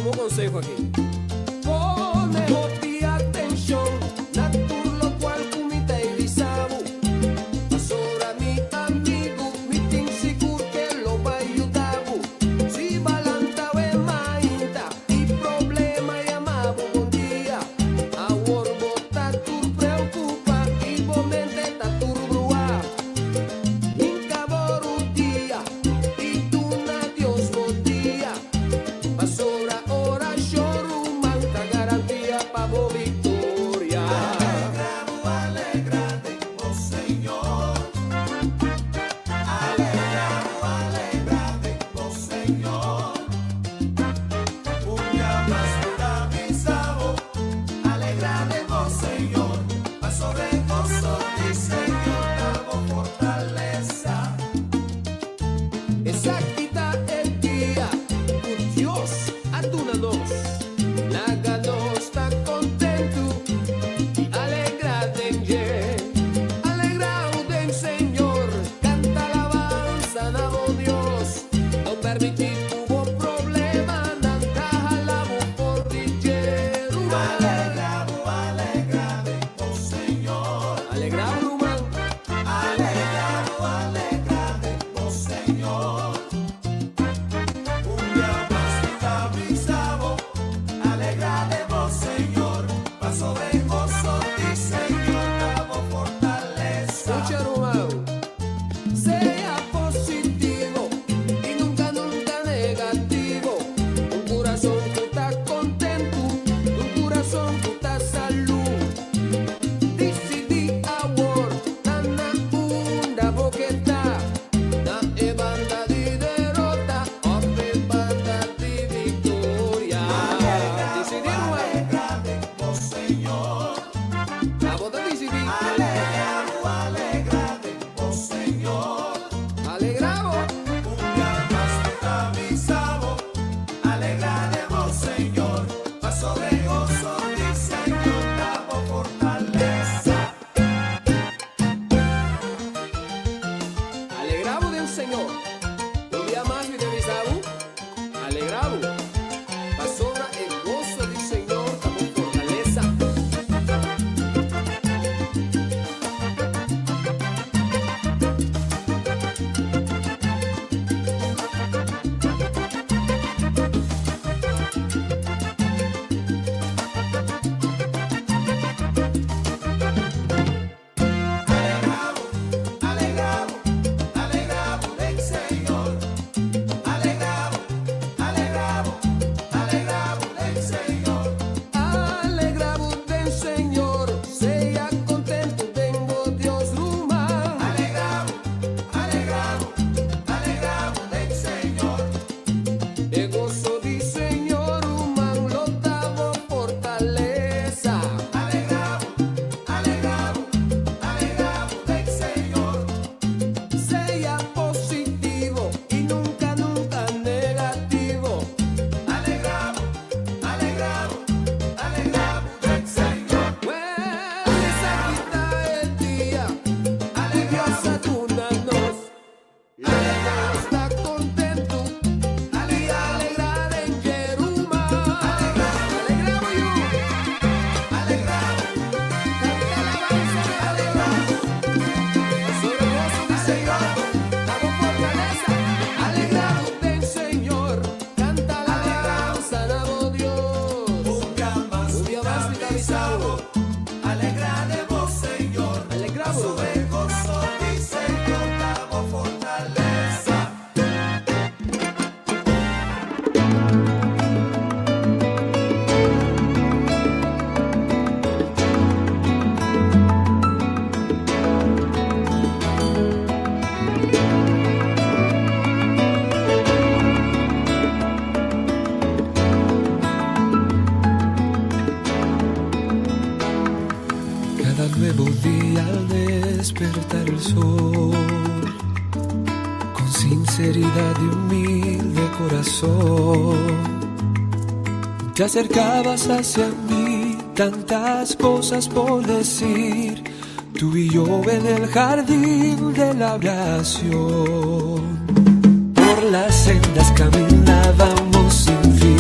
Tuma e konseho aki. Pone hopi atenshon na tur lokual ku mi ta bisa bo. Pasobra mi amigu, mi tin sigur ku lo bai yuda bo. Si bo lanta awe mainta i problema yama bo bon dia. Awor bo ta tur preokupá i bo mente ta tur bruá. Hinka bo rudia i duna Dios bo dia. Pasobra orashon ruman ta garantia pa bo viktoria. Alegrá, alegrá, Señor. Alegrá, alegrá, Señor. Un dia mas ta bisa bo. Alegrá, Señor. Pasobra goso di Señor, ta bo fortalesa. Esaki ta e dia ku Dios a duna nos. Laga nos ta kontentu i alegrá den dje. Alegrá den Señor, kanta alabansa na bo Dios. No permití ku bo problemanan ta hala bo for di dje. Alegrá, alegrá, Señor. Alegrá, ruman. Alegrá, alegrá, Señor. Un dia mas ta bisa bo. Alegrá, Señor. Pasobra goso di Señor, ta bo fortalesa. Skucha, ruman. Sea positivo i nunka, nunka negativo. Un kurason ku ta kontentu, un kurason ku ta salú. Disidí awor, na na unda bo ke ta. Na e banda di derota, òf e banda di viktoria. Disidí, ruman. Alegrá, Señor. Abo ta disidí. Alegrá, alegrá, Señor. Alegrá bo. Un dia mas ta bisa bo. Alegrá, Señor. Pasobra goso di Señor, ta bo fortalesa. Alegrá bo den Señor. Un dia mas mi ta bisa bo. Alegrá bo. Pasobra e goso di Señor ta bo fortalesa. Alegrá, alegrá, alegrá den Señor. Alegrá, alegrá, alegrá den Señor. Alegrá den Señor, sea kontentu den Dios ruman. Alegrá, alegrá, alegrá den Señor. E goso di Señor, ruman, lo ta bo fortalesa. Alegrá, alegrá, alegrá den Señor. Sea positivo i nunka, nunka negativo. Alegrá, alegrá, alegrá den Señor. Well, esaki ta e dia ku Dios a duna nos. Laga nos ta kontentu i alegrá den dje, ruman. Alegrá bo, yu. Alegrá, Kanta alabansa na Dios. Pasobra goso di Señor, ta bo fortalesa. Alegrá den Señor, kanta alabansa na Dios. Un dia mas Un dia mas ta bisa bo. Alegrá, Señor. Alegrá bo. Pasobra goso di Señor, ta bo fortalesa. Cada nuevo día al despertar el sol, con sinceridad y humilde corazón, te acercabas hacia mí, tantas cosas por decir, tú y yo en el jardín de la oración. Por las sendas caminábamos sin fin.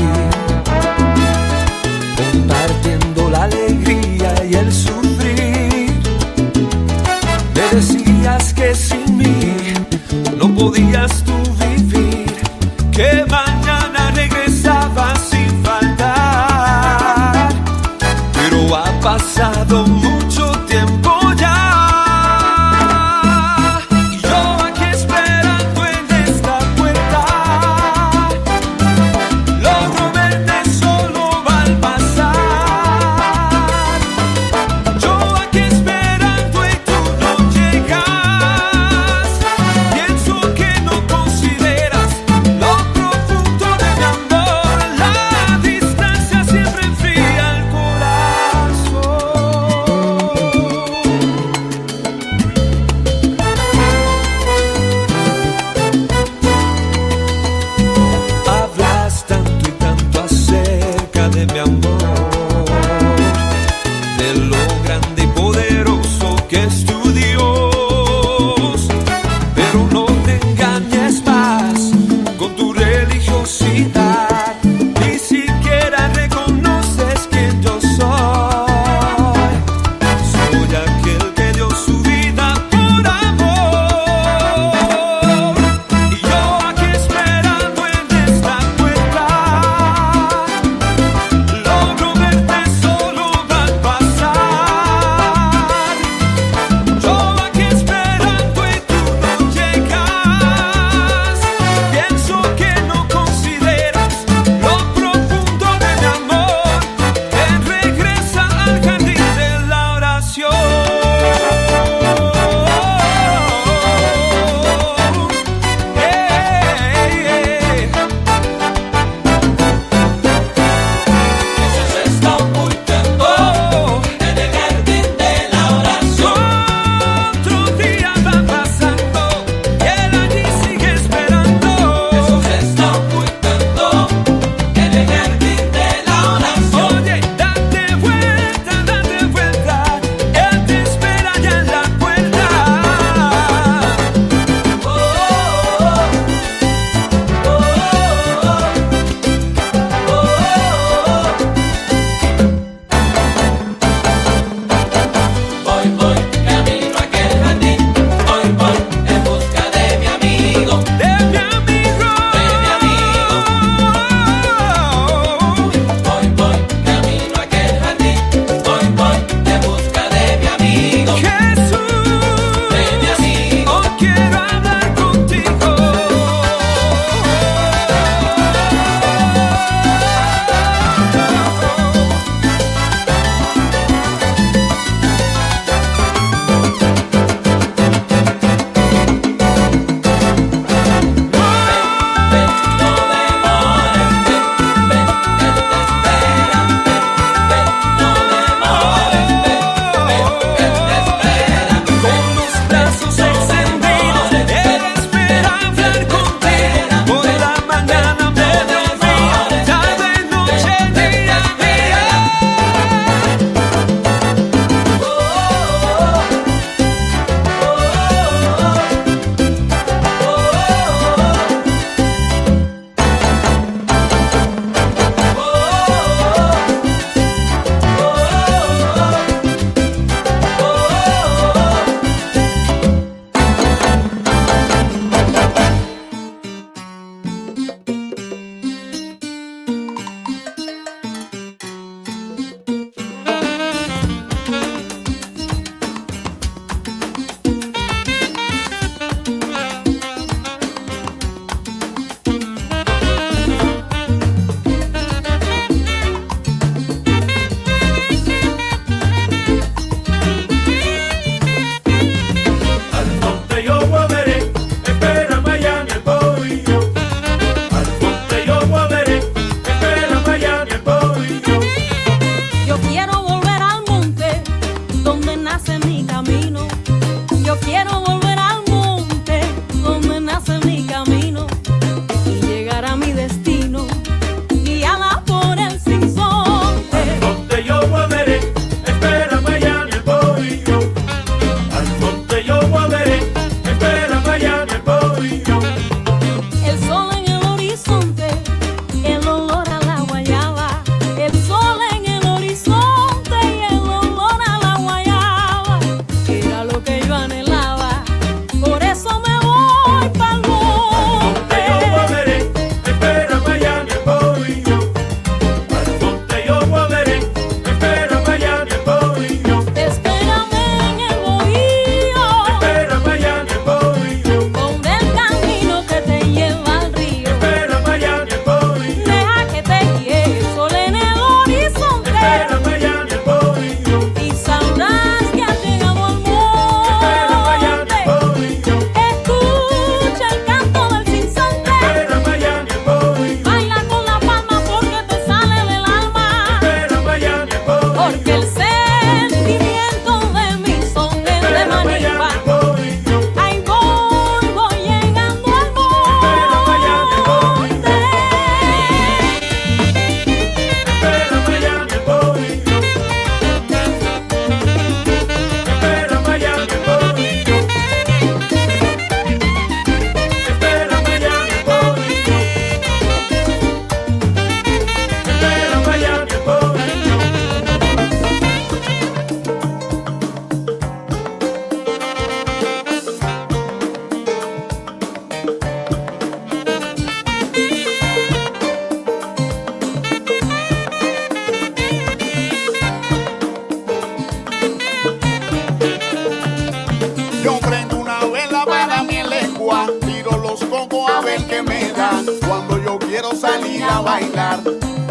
llamo a ver qué me da. Cuando yo quiero salir a bailar,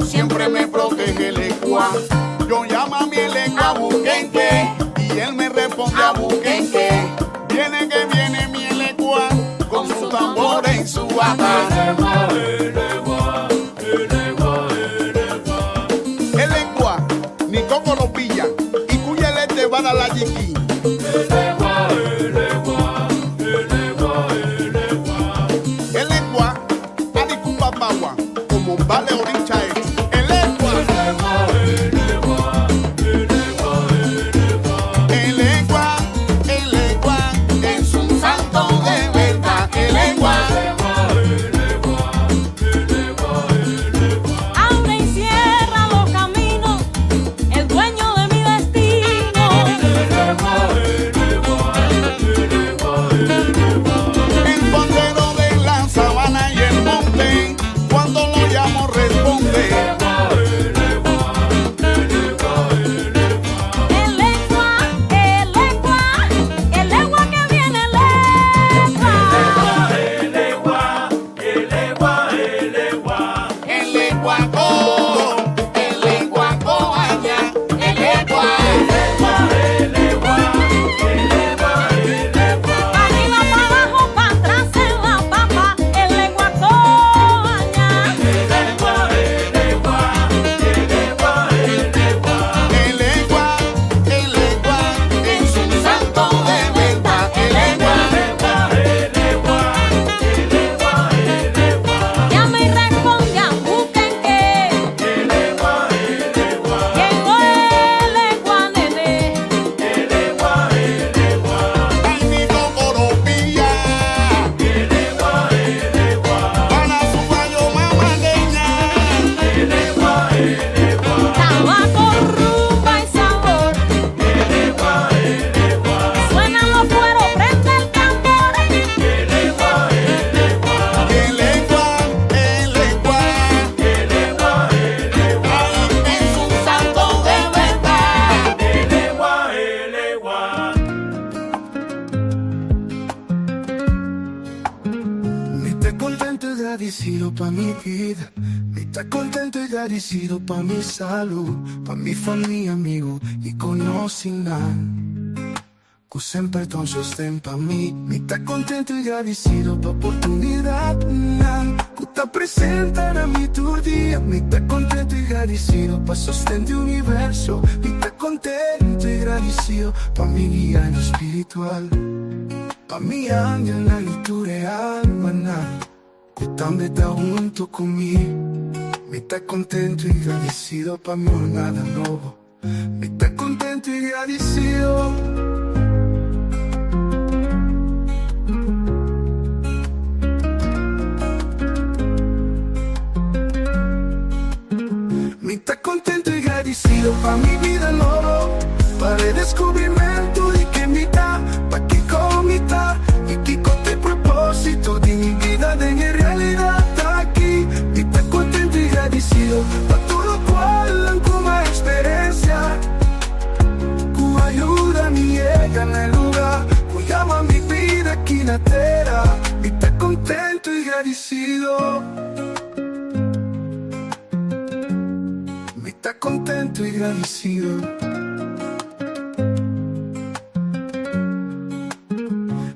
siempre me protege el Elegua. Yo llamo a mi Elegua, busquen que, y él me responde a busquen que. Viene que viene mi Elegua, con su tambor en su bata. Elegua, ni coco lo pilla, y cuya te va a dar la yiqui. Elegua, Alicupapawa, como vale orincha hecho. Elegua, Elegua, Elegua, es un santo de verdad. Elegua. Abre y cierra los caminos, el dueño de mi destino. El pandero de la sabana y el monte, cuando lo llamo responde. El legua, el legua, el legua que viene legua. El leguacó, el leguacó allá, el legua. Arriba, pa' abajo, pa' atrás en la papa, el legua coña. El legua, el legua, es un santo de verdad. El legua. Llama y responde a busquen que. Llegó el legua, nene. Ay, mi cocoropilla. Para su baño mamadeña. Tabaco, rumba y sabor. Suenan los cueros, prende el tambor. El legua, el legua. Ay, es un santo de verdad. Mi ta contento y agradecido pa' mi vida. Mi ta contento y agradecido pa' mi salud, pa' mi familia, amigo y conocinan. Ku semper ta un sosten pa mi. Mi ta contento y agradecido pa oportunidad nan ku ta presenta na mi tur dia. Mi ta contento y agradecido pa sosten di universo. Mi ta contento y agradecido pa mi guia espiritual, pa mi angelnan y tur e almanan ku tambe ta hunto cu mi. Mi ta contento y agradecido pa mi jornada nobo. Mi ta contento y agradecido. Mi ta contento y agradecido pa mi bida nobo, pa redescubrimento di ken mi ta, pa kico mi ta y kico ta e proposito di mi bida den e realidad aki. Mi ta contento y agradecido pa tur locual cu m'a experiencia, cu a yuda mi yega na e lugar cu yama mi bida aki na tera. Mi ta contento y agradecido. Mi ta contento y agradecido.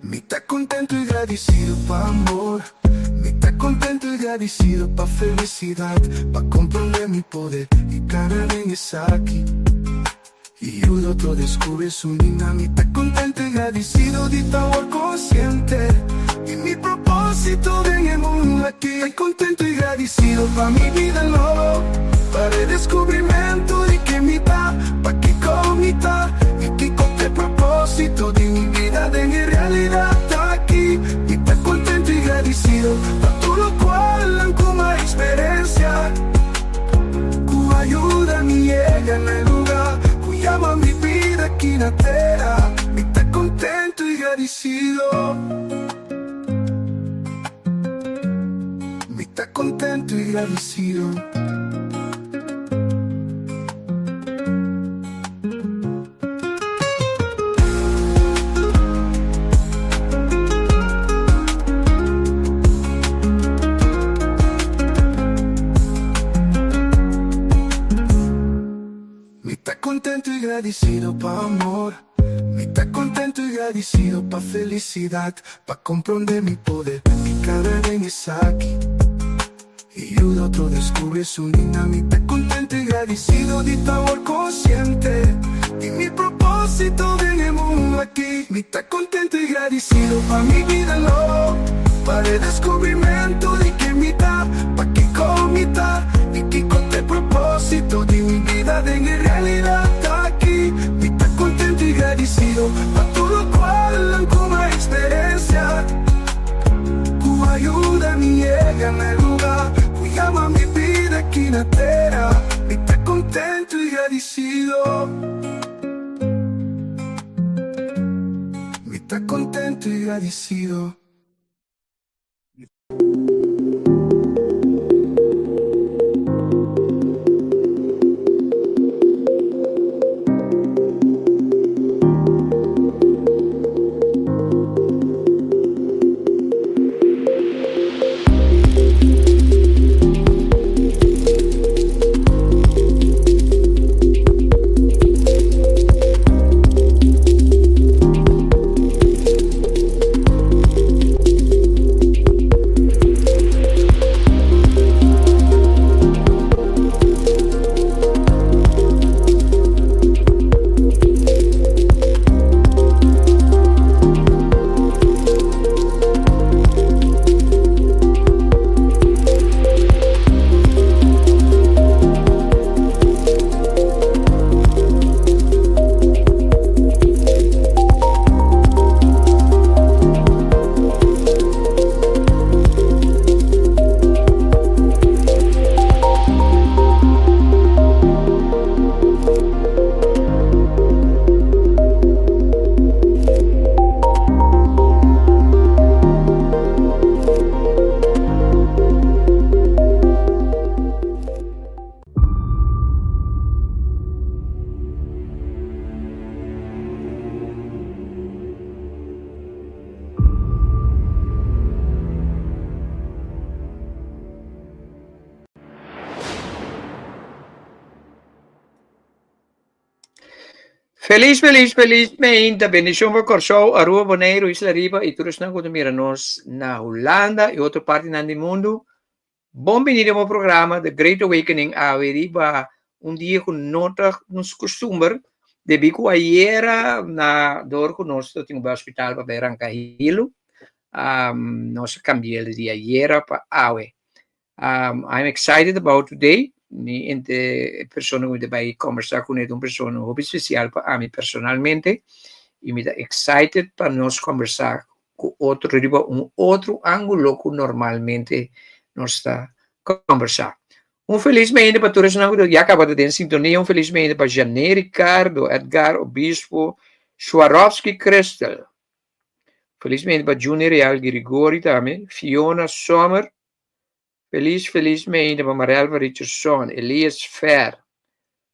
Mi ta contento y agradecido pa amor. Mi ta contento y agradecido pa felicidad, pa comprende mi poder y cana den esaki y yuda otro descubre su nina. Mi ta contento y agradecido di ta consciente di mi proposito den e mundo aki. Ta contento y agradecido pa mi bida nobo, pa redescubrimento di ken mi ta, pa kico mi ta y kico ta e proposito di mi bida den e realidad aki. Mi ta contento y agradecido pa tur locual cu m'a experiencia, cu a yuda mi yega na e lugar cu yama mi bida aki na tera. Mi ta contento y agradecido. Mi ta contento y agradecido. ta contento y gradicido pa amor Mi ta contento y gradicido pa felicidad Pa compronde mi poder y cana den esaki Y yuda otro descubri esun di nan Mi ta contento y gradicido di ta awor consciente Di mi proposito den e mundo aki Mi ta contento y gradicido pa mi bida lo Pa redescubrimento di ken mi ta Pakico mi ta y kico t'e proposito di mi bida den e realidad aki Mi ta contento y gradicido pa tur locual nan cu m'a experiencia Cu a yuda mi yega na e lugar cu yama mi bida aki na tera Mi ta contento y gradicido Mi ta contento y gradicido. Felis, felis, felis meinta. Bendishon pa Kòrsou, Aruba, Boneiru, Isla Riba i tur esnan ku ta mira nos na Hulanda i otro partinan di mundu. Bon bini den bo programa The Great Awakening awe riba un dia ku no ta nos kustumber debí ku ayera na dor ku nos ta tin ku bai hospital pa bai ranka hilu nos a kambia el di ayera pa awe. I'm excited about today mi ente e persona ku mi ta bai kombersá kuné ta un persona hopi spesial pa ami personalmente i mi ta excited pa nos kombersá ku otro riba un otro ángulo ku normalmente nos ta kombersá. Un felis meinda pa tur esnan ku ya kaba ta den sintonia, un felis meinda pa Jané Ricardo, Edgar Obispo, Swarovski Crystal. Felis meinda pa Juni Real Girigori tambe, Fiona Sommer, Felis felis meinta pa Marelva Richardson, Elias Fer.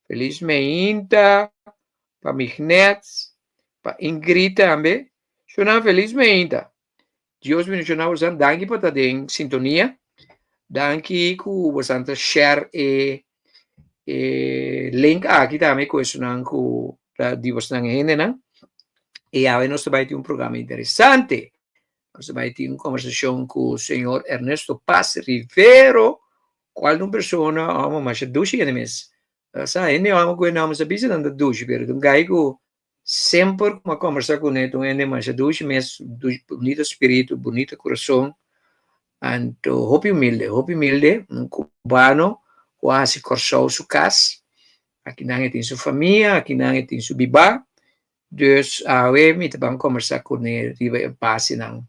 Felis meinta pa Mignet, pa Ingrid tambe. Shonan felis meinta. Dios bendiciona bosan. Danki pa ta den sintonia. Danki ku bosan ta share e e link aki tambe ku esunnan ku ta di bosnan hendenan. I awe nos ta bai tin un programa interesante. Nos ta bai tin un conversacion cu señor Ernesto Paz Rivero, cual ta un persona homo masha dushi hende mes. Sa hende homo cu e nomber sa bisa nan ta dushi, pero ta un guy cu semper cu mi a conversa cune ta un hende masha dushi mes, bunita spiritu, bunita curason, anto hopi humilde, hopi humilde, un cubano cu a haci Corsou su cas, akinan e tin su famia, akinan e tin su biba, Dus awe mi ta ban kombersá kuné riba e basenan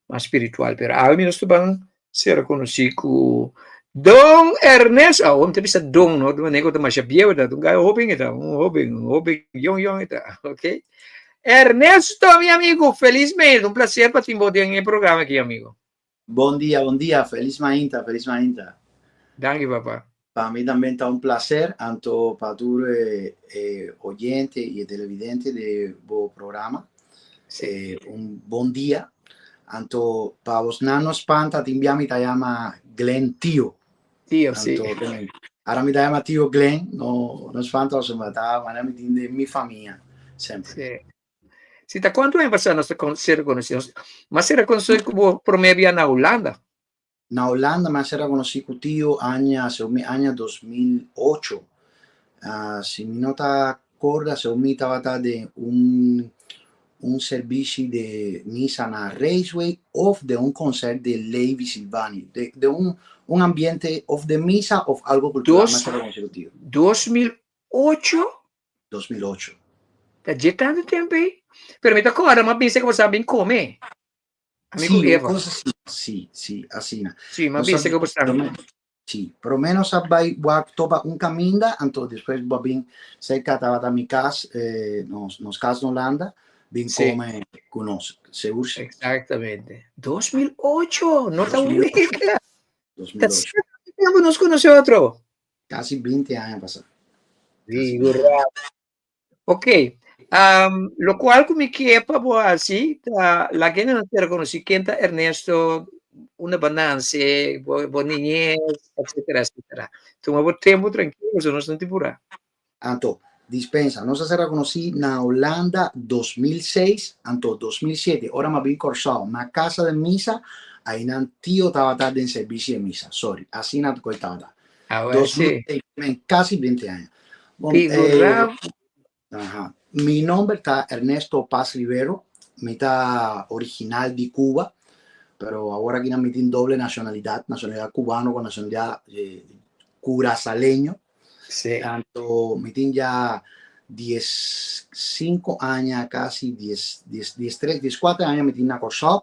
mas spiritual, pero awe mi nos ta ban sera konosí ku Don Ernesto. Awo mi ta bisa Don, no? Manera ku ta masha bieu ta, un gai hóben e ta, un hóben, un hóben yòn yòn e ta, ok. Ernesto, mi amigu, felis meinta, un plaser pa tin bo den e programa aki, amigu. Bon dia, bon dia, felis mainta, felis mainta. Danki papa. Pa mi tambe ta un placer, anto pa tur e e oyente y e televidente di bo programa. Sí. Eh, un bon dia. Anto pa bosnan no spanta, tin bia mi ta yama Glenn Tio. Tio, sí. Anto, Awor mi ta yama tio Glenn, no, no spanta, ma ta manera mi tin den mi famia semper. Si. Si, ta kuantu aña pasá nos ta ser konosí? M'a ser konosí ku bo promé bia na Hulanda. Na Hulanda m'a ser konosí ku tio aña, segun mi aña 2008. Si mi no ta korda, segun mi tabata den un servisio di misa na Raceway òf den un concert di Levi Silvani. Den un ambiente òf di misa òf algo kultural, m'a ser konosí ku tio. 2008? 2008. Ta ya tantu tempu ei? Pero mi ta korda, m'a bisa ku bo a bin kome. Amigu Si, Eva. Kos asina. Si, asina. Si, m'a bisa ku bo a Si, por lo menos a bai wak topa un kaminda, anto despues bo a bin serka tabata mi kas, nos kas na Hulanda, bin kome ku nos, sigur si. Eksaktamente. 2008, no ta 2008. wega. 2008. Tempu nos konosé otro. Kasi 20 aña pasá. Figura. Ok. Lokual ku mi ke pa bo hasi, ta laga nos konosé ken ta Ernesto, unda bo a nase, bo niñez, etcétera, etcétera. Tuma bo tempu trankil, so nos no tin purá. Anto, dispensa, nos a ser konosí na Hulanda 2006, anto 2007, ora m'a bin Kòrsou, na kasa di misa, einan tio tabata den servisio di misa, sorry, asina ku tabata. Ah, well, si. 2006, men, kasi 20 aña. Bon, Figura. Aha. Mi nòmber ta Ernesto Paz Rivero, mi ta original di Cuba, pero awor aki mi tin doble nashonalidat, nashonalidat kubano ku nashonalidat kurasoleño. Anto, mi tin ya 15 aña, kasi 10, 10, 13, 14 aña mi tin na Kòrsou.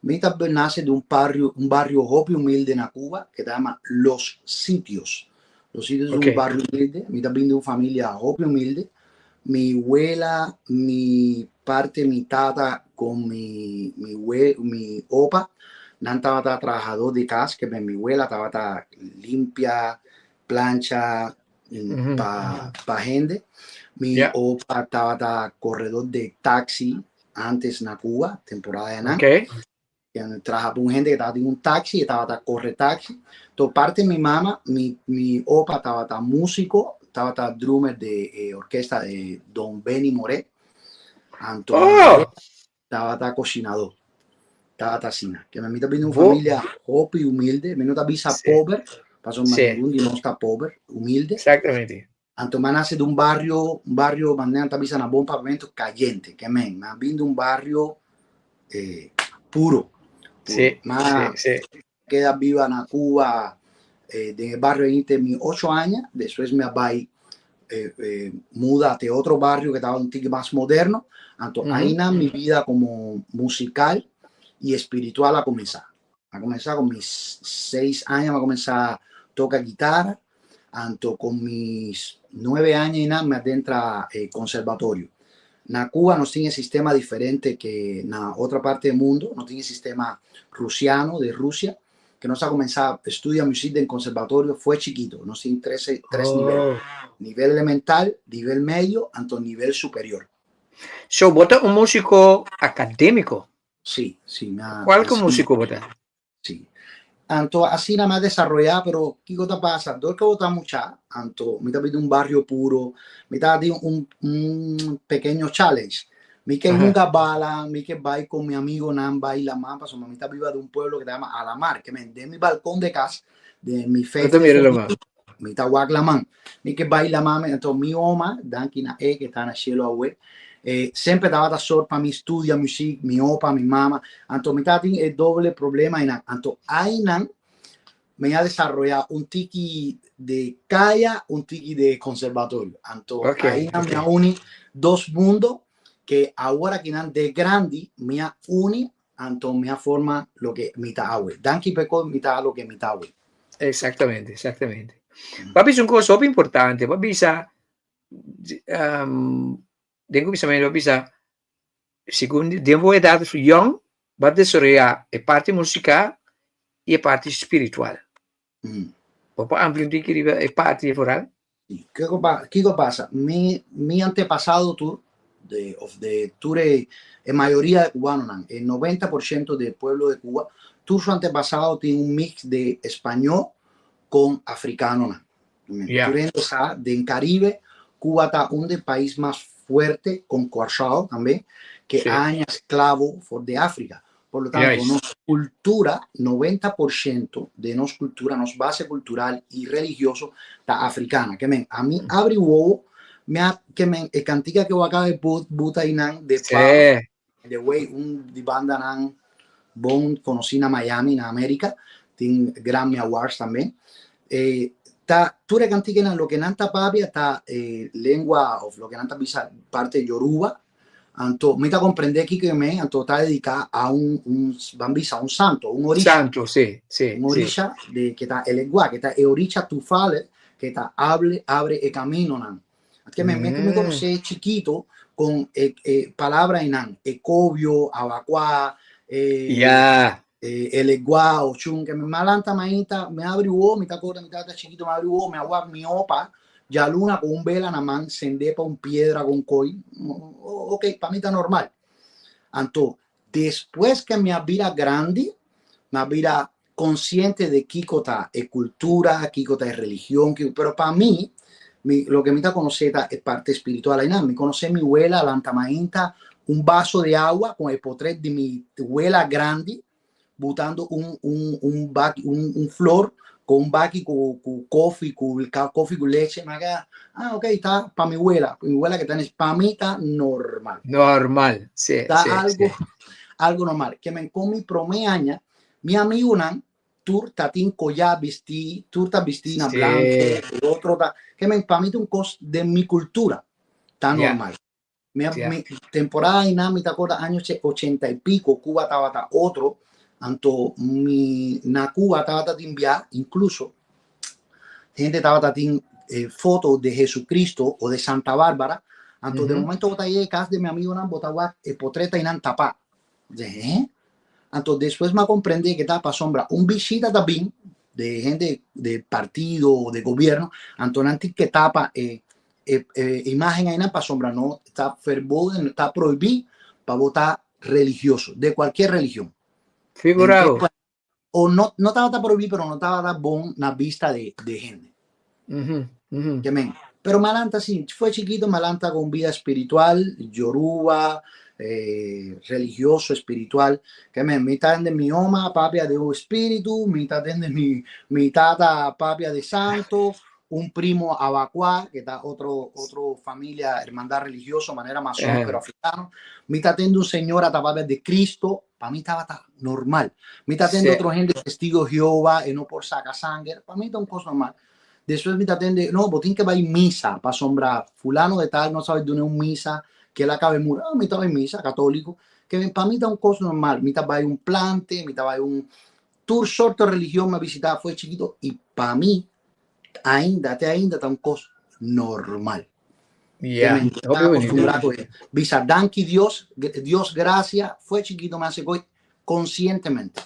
Mi ta nase di un barrio hopi humilde na Cuba, ku ta yama Los Sitios. Los Sitios ta un barrio humilde. Mi ta bin di un famia hopi humilde. Mi wela, mi parte, mi tata ku mi opa, nan tabata trahadó di kas, ku mi wela tabata limpia, plancha pa hende. Mi opa tabata koredó di taksi antes na Cuba, temporada nan. Traha pa un hende ku tabatin un taksi, i tabata kore taksi. Anto, parte mi mama, mi opa tabata músiko, tabata drummer di orkesta di Don Benny Moré. Anto, tabata kushinadó. Tabata asina. Ku mi ta bin di un famia hopi humilde, mi no ta bisa pober, paso ningun di nos ta pober, humilde. Anto, m'a nase di un barrio, nan ta bisa na bon papiamentu, kayente, ke men, m'a bin di un barrio puro. Puro. M'a keda biba na Cuba, den barrio ei te mi 8 aña, despues mi a bai muda te otro barrio ku tabata un tiki mas moderno. Anto, einan mi bida komo musikal i espiritual a kuminsá. A kuminsá ku mis 6 aña, a kuminsá toka guitara. Anto, ku mis 9 aña m'a drenta konservatorio. Na Cuba nos tin sistema diferente ku na otro parti di mundu, nos tin sistema rusiano di Rusia, ku nos a kuminsá studia músika den konservatorio for chikitu. Nos tin tres nivel. Nivel elemental, nivel medio, anto nivel superior. So, bo ta un músiko akadémiko. Si. Kua ku músiko bo ta? Si. Anto, asina m'a desaroyá, pero kiko ta pasa? Dor ku ta mucha, anto, mi ta di un barrio puro, mi ta di un pequeño challenge. Mi ke hunga bala, mi ke bai ku mi amigunan bai laman, paso mi ta biba di un pueblo ku ta yama Alamar, ke men, di mi balkon di kas, di mi Bo ta mira laman. Mi ta wak laman. Mi ke bai laman, anto mi oma, danki na e ku ta na shelu awe, semper tabata sòru pa mi studia músika, mi opa, mi mama. Anto mi tabatin e doble problema einan. Anto einan mi a desaroyá un tiki di kaya, un tiki di konservatorio. Anto einan mi a uni dos mundu ku awor akinan di grandi mi a uni, anto mi a forma loke mi ta awe. Danki pa mi ta loke mi ta awe. Eksaktamente. B'a bisa un kos hopi importante, b'a bisa den kuminsamentu b'a bisa segun den bo edat yòn b'a desaroyá e parti musikal i e parti spiritual. Bo por amplia un tiki riba e parti foral? Kiko pasa? Mi antepasado tur, of de tur e mayoria di kubanonan, e 90% di pueblo di Cuba, tur su antepasado tin un mix di spañó ku afrikanonan. Tur hende sa den Caribe Cuba ta un den pais mas fuerte con Curaçao tambe ke aña esclavo for di Africa. Por lo tanto nos cultura 90% de nos cultura, nos base cultural y religioso ta africana. Ke men ami abri wowo mi a ke men e cantica ke bo a caba di buta einan de By the way, un di bandanan bon conoci na Miami, na America, tin Grammy Awards tambe. E ta tur e canticanan loke nan ta papia ta e lengua of loke nan ta bisa parte Yoruba. Anto mi ta comprende kico e men, anto ta dedica a un, un ban bisa un santo, un orisha. Santo, si, si, Un orisha de ke ta Elegua, ke ta e orisha Tufale, ke ta hable, abre e caminonan. Ke me me me conoce chiquito con e, e palabra einan, ecobio, abacuá, eh, eh, eleguá, ochun, que me malanta mainta, me abri wowo, mi ta acorda mi tata chiquito, me abri wowo, me agua mi opa, ya luna con un vela na man, sende pa un piedra con coi, ok, pa mi ta normal. Anto, despues ke mi a bira grandi, mi a bira konsiente de kiko ta e kultura, kiko ta e religion, kiko, pero pa mi, mi loke mi ta konosé ta e parte spiritual ainan. Mi konosé mi wela lanta mainta un baso de awa kon e potret di mi wela grandi butando un un un baki un un flor con un baki cu cu koffie cu koffie cu leche mi a keda ah ok ta pa mi wela mi wela ke ta pa mi ta normal. Normal si Ta si algo si. algo normal ke men con mi prome aña mi amigunan tur ta tin koya bisti tur ta bisti na blanco e otro ta ke men pa mi ta un kos den mi cultura ta normal. Mi, mi temporada einan mi ta acorda año ochenta y pico Cuba tabata otro, anto mi na Cuba tabata tin bia incluso hende tabata tin eh, foto de Jesucristo o de Santa Bárbara, anto de momento bo ta yega cas de mi amigonan bo ta wak e potret einan tapa. Dije, eh? Anto despues mi a comprende que ta pasobra un bishita ta bin de hende de partido o de gobierno, anto nan tin que tapa e e, e imagen einan pasobra no ta verboden, ta prohibí pa bo ta religioso, de cualquier religión. Figurado. O no, no tabata prohibí, pero no tabata bon na vista de, de hende. Que men. Pero Malanta sí, fue chiquito, Malanta con vida espiritual, yoruba, eh, religioso, espiritual. Que men, mitad de mi oma, papia de espíritu, mitad de mi, mi tata, papia de santo, un primo abacuá, que ta otro, otro familia, hermandad religioso, manera masón, pero africano. Mi ta tende un señor a papia de Cristo, pa mi tabata normal. Mi ta tende otro hende testigo Jehová, e no por saca sangre, pa mi ta un cosa normal. Después mi ta tende, no, bo tin que bai misa, pasobra fulano de tal no sabe duna un misa, que él acabe muri. Ah, mi ta bai misa, católico, que pa mi ta un cosa normal. Mi ta bai un plante, mi ta bai un tur sorto de religión me visitaba, fue chiquito, y pa mi, ainda, te ainda ta un cos normal. Yeah, Me hopi está bonito. acostumbrado a Bisa, danki Dios, Dios gracia, fue chiquito me hace goy conscientemente.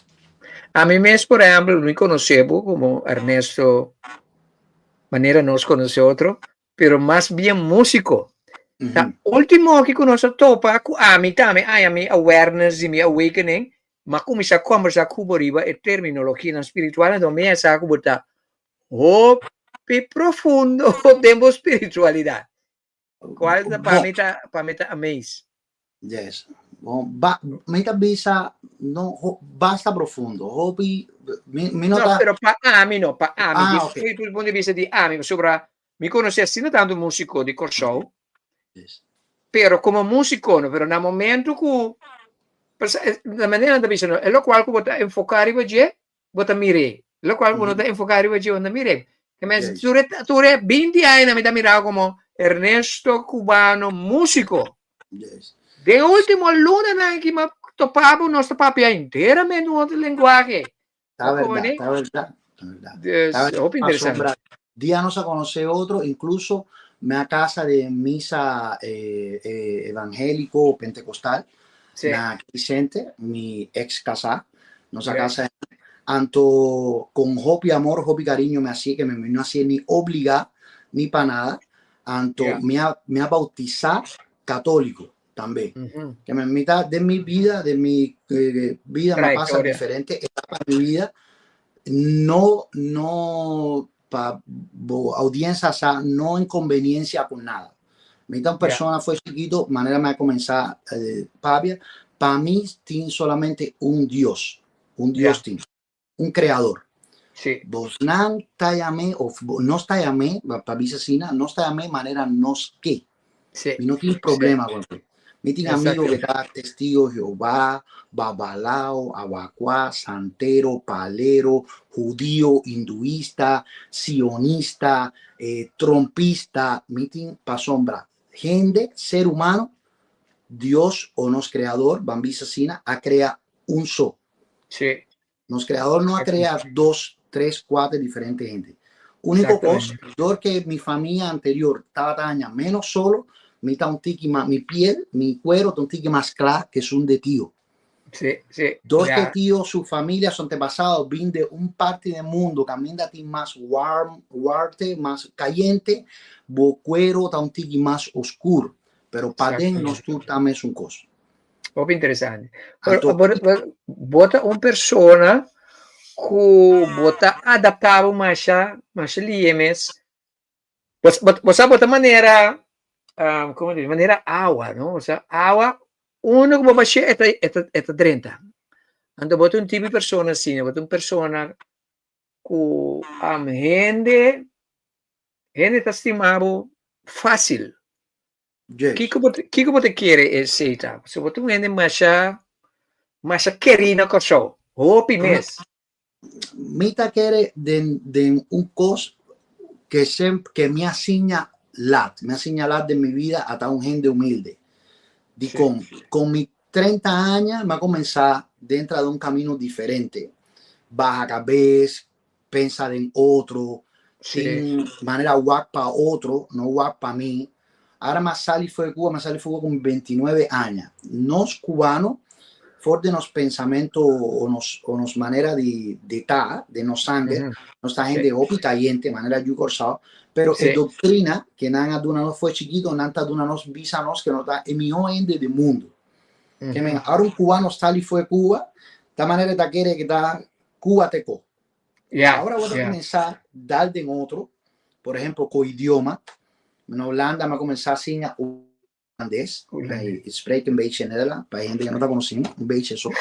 Ami mes, por ehempel, mi conoce bo como Ernesto, manera nos conoce otro, pero mas bien músico. Ta último aki ku nos a topa ku ami tambe haña mi awareness i mi awakening, m'a kuminsá kombersá ku bo riba e terminologianan spiritual, anto mi a sa ku bo ta hopi profundo den bo spiritualidat. Kual ta pa mi ta pa mi ta amaze. Yes. Bon, ba, mi ta bisa no ho, basta profundo. Hopi mi, mi no No, ta pero pa ami no, pa ami, Ah, di ok. punto di vista di ami, pasobra mi konosé asina tantu músiko di Kòrsou, Yes. pero komo músiko no, pero na momento ku, na manera nan ta bisa no, e lokual ku bo ta enfoká riba dje, bo ta mir'é. Lokual ku bo no ta enfoká riba dje, bo no ta mir'é. Ke men, tur e, tur e binti aña mi ta mirá komo Ernesto Cubano músiko. Yes. Den último lunanan aki mi a topa bo, nos ta papia enteramente un otro lenguahe. Ta Bo verdad, koné? ta verdad, ta verdad. Dus, Ta verdad. hopi interesante. Pasobra dia nos a conoce otro, incluso me a casa de misa eh, eh, evangélico pentecostal na Vicente, mi ex casá, nos a casa anto con hopi amor, hopi cariño me hacía que me no hacía ni obligar ni pa nada, anto me a, me a bautizar católico tambe. Que me mitad de mi vida, de mi eh, vida me pasa Trayectoria. diferente etapa de mi vida, no, no pa bo audiencia sa no inconveniencia cu nada. Mi ta un persona for chiquito, manera mi a cuminsa papia, pa mi tin solamente un Dios, un Dios tin, un creador. Bosnan ta yam'é, of nos ta yam'é, pa bisa asina, nos ta yam'é manera nos ke. Mi no tin problema con esei. Mi tin amigo que ta testigo de Jehová, babalao, abacuá, santero, palero, judío, hinduista, sionista, trompista. Mi tin pasobra hende, ser humano, Dios o nos creador, ban bisa asina, a crea un so. Nos creador no a crea dos, tres, cuater diferente hende. Único cos, door que mi famia anterior tabata haña menos solo, mi ta un tiki mas, mi piel, mi cuero ta un tiki mas cla que esun de tio. Door que tio su familia, su antepasado, bin de un parti den mundo caminda tin mas warm, warte, mas cayente, bo cuero ta un tiki mas oscur. Pero paden nos tur ta mesun cos. Hopi interesante. Pero bo ta un persona ku bo ta adaptá bo masha, masha lihe mes. Bo, bo, bo sa bo ta manera, um, komo di, manera awa, no? O sea, awa, uno ku bo bash'é e ta, e ta, e ta drenta. Anto bo ta un tipo di persona asina, bo ta un persona ku um, hende, hende ta stima bo fásil. Yes. Kiko bo kiko bo ta kere esei ta? So bo ta un hende masha masha kerí na Kòrsou. Hopi mes. Mi ta kere den den un kos ke sem ke mi a siña lat. Mi a siña lat den mi vida a ta un hende humilde. Dikon? Kon mi 30 aña mi a kuminsá dentra di un kamino diferente. Baha kabes, pensa den otro, tin manera wak pa otro, no wak pa mi. Ahora m'a sali for di Cuba, m'a sali for di Cuba con 29 aña. Nos cubano, for di nos pensamento o nos, o nos manera di, di ta, di nos sangre, nos ta hende hopi cayente, manera yu Corsao, pero e doctrina que nan a duna nos for chiquito, nan ta duna nos, bisa nos que nos ta e mihó hende di mundo. Que men, ahora un cubano sali for di Cuba, ta manera ta kere que ta Cuba te ko. Ahora bo ta kuminsá dal den otro, por ehempel ku idioma. Na Hulanda mi a kuminsá siña hulandes. Ik spreek een beetje Nederlands, pa hende ku no ta konosí mi, un beetje so.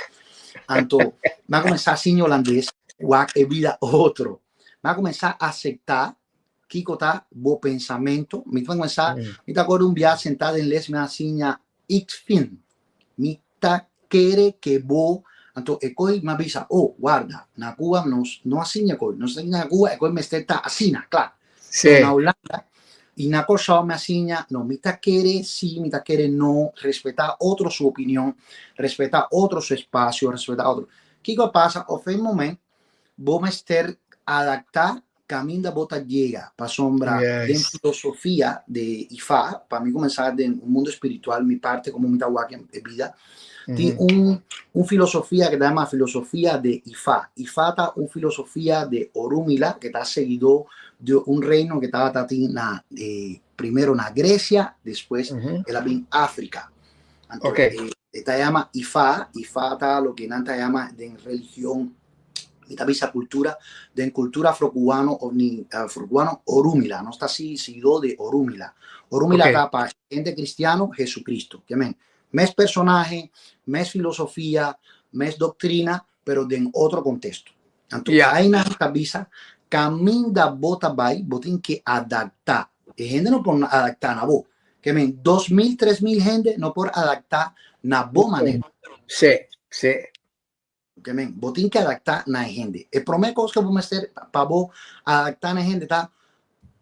Anto mi a kuminsá siña hulandes, wak e bida otro. Mi a kuminsá aseptá kiko ta bo pensamentu. Mi ta kuminsá, mi ta akorda un bia sentá den les mi a siña Ik vind, mi ta kere ke bo, anto e koi mi a bisa, oh, warda, na Cuba nos no a siña koi, nos ta na Cuba e koi mester ta asina, kla. Pero na Hulanda i na Kòrsou mi a siña, no, mi ta kere si, mi ta kere no, respetá otro su opinion, respetá otro su espasio, respetá otro. Kiko a pasa? Of e moment bo mester adaptá Caminda bo ta yega, pasobra den filosofia de Ifá, pa mi comenzá den un mundo espiritual, mi parte como mi ta wak e bida, tin un un filosofia que ta yama filosofia de Ifá. Ifá ta un filosofia de Orumila que ta seguidó de un reino que tabata tin na primero na Grecia, despues el a bin Africa. Anto e ta yama Ifá, Ifá ta loke nan ta yama den religion Mi ta bisa cultura, den cultura afrocubano o ni afrocubano, Orumila. Nos ta si seguidor de Orumila. Orumila ta pa gente cristiano, Jesucristo. Ke men? Mes personahe, mes filosofia, mes doctrina, pero den otro contexto. Anto, ahí nan ta bisa, caminda bo ta bay, bo tin ke adapta. E hende no por adapta na bo. Ke men, 2000, 3000 hende no por adapta na bo manera. Sí, sí. Ke men, bo tin ke adaptá na e hende. E promé kos ke bo mester pa bo adaptá na e hende ta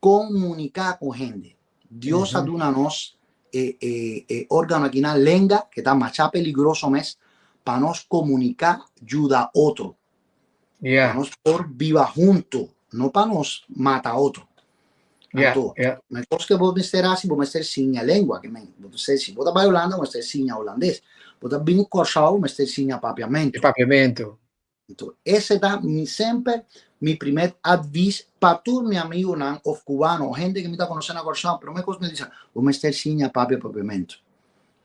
komuniká ku hende. Dios a duna nos e e e órgano aki na lenga, ke ta mashá peligroso mes, pa nos komuniká, yuda otro. Pa nos por biba hunto, no pa nos mata otro. Anto, e kos ke bo mester hasi, bo mester siña lengua. Ke men, bo mester, si bo ta bai Hulanda, bo mester siña hulandes. Bo ta bini Kòrsou, bo mester siña papiamentu. Papiamentu. Anto, ese ta mi semper mi primer advis pa tur mi amigunan of cubano o hende ke mi ta konosé na Kòrsou. Promé kos mi ta bisa, bo mester siña papia papiamentu.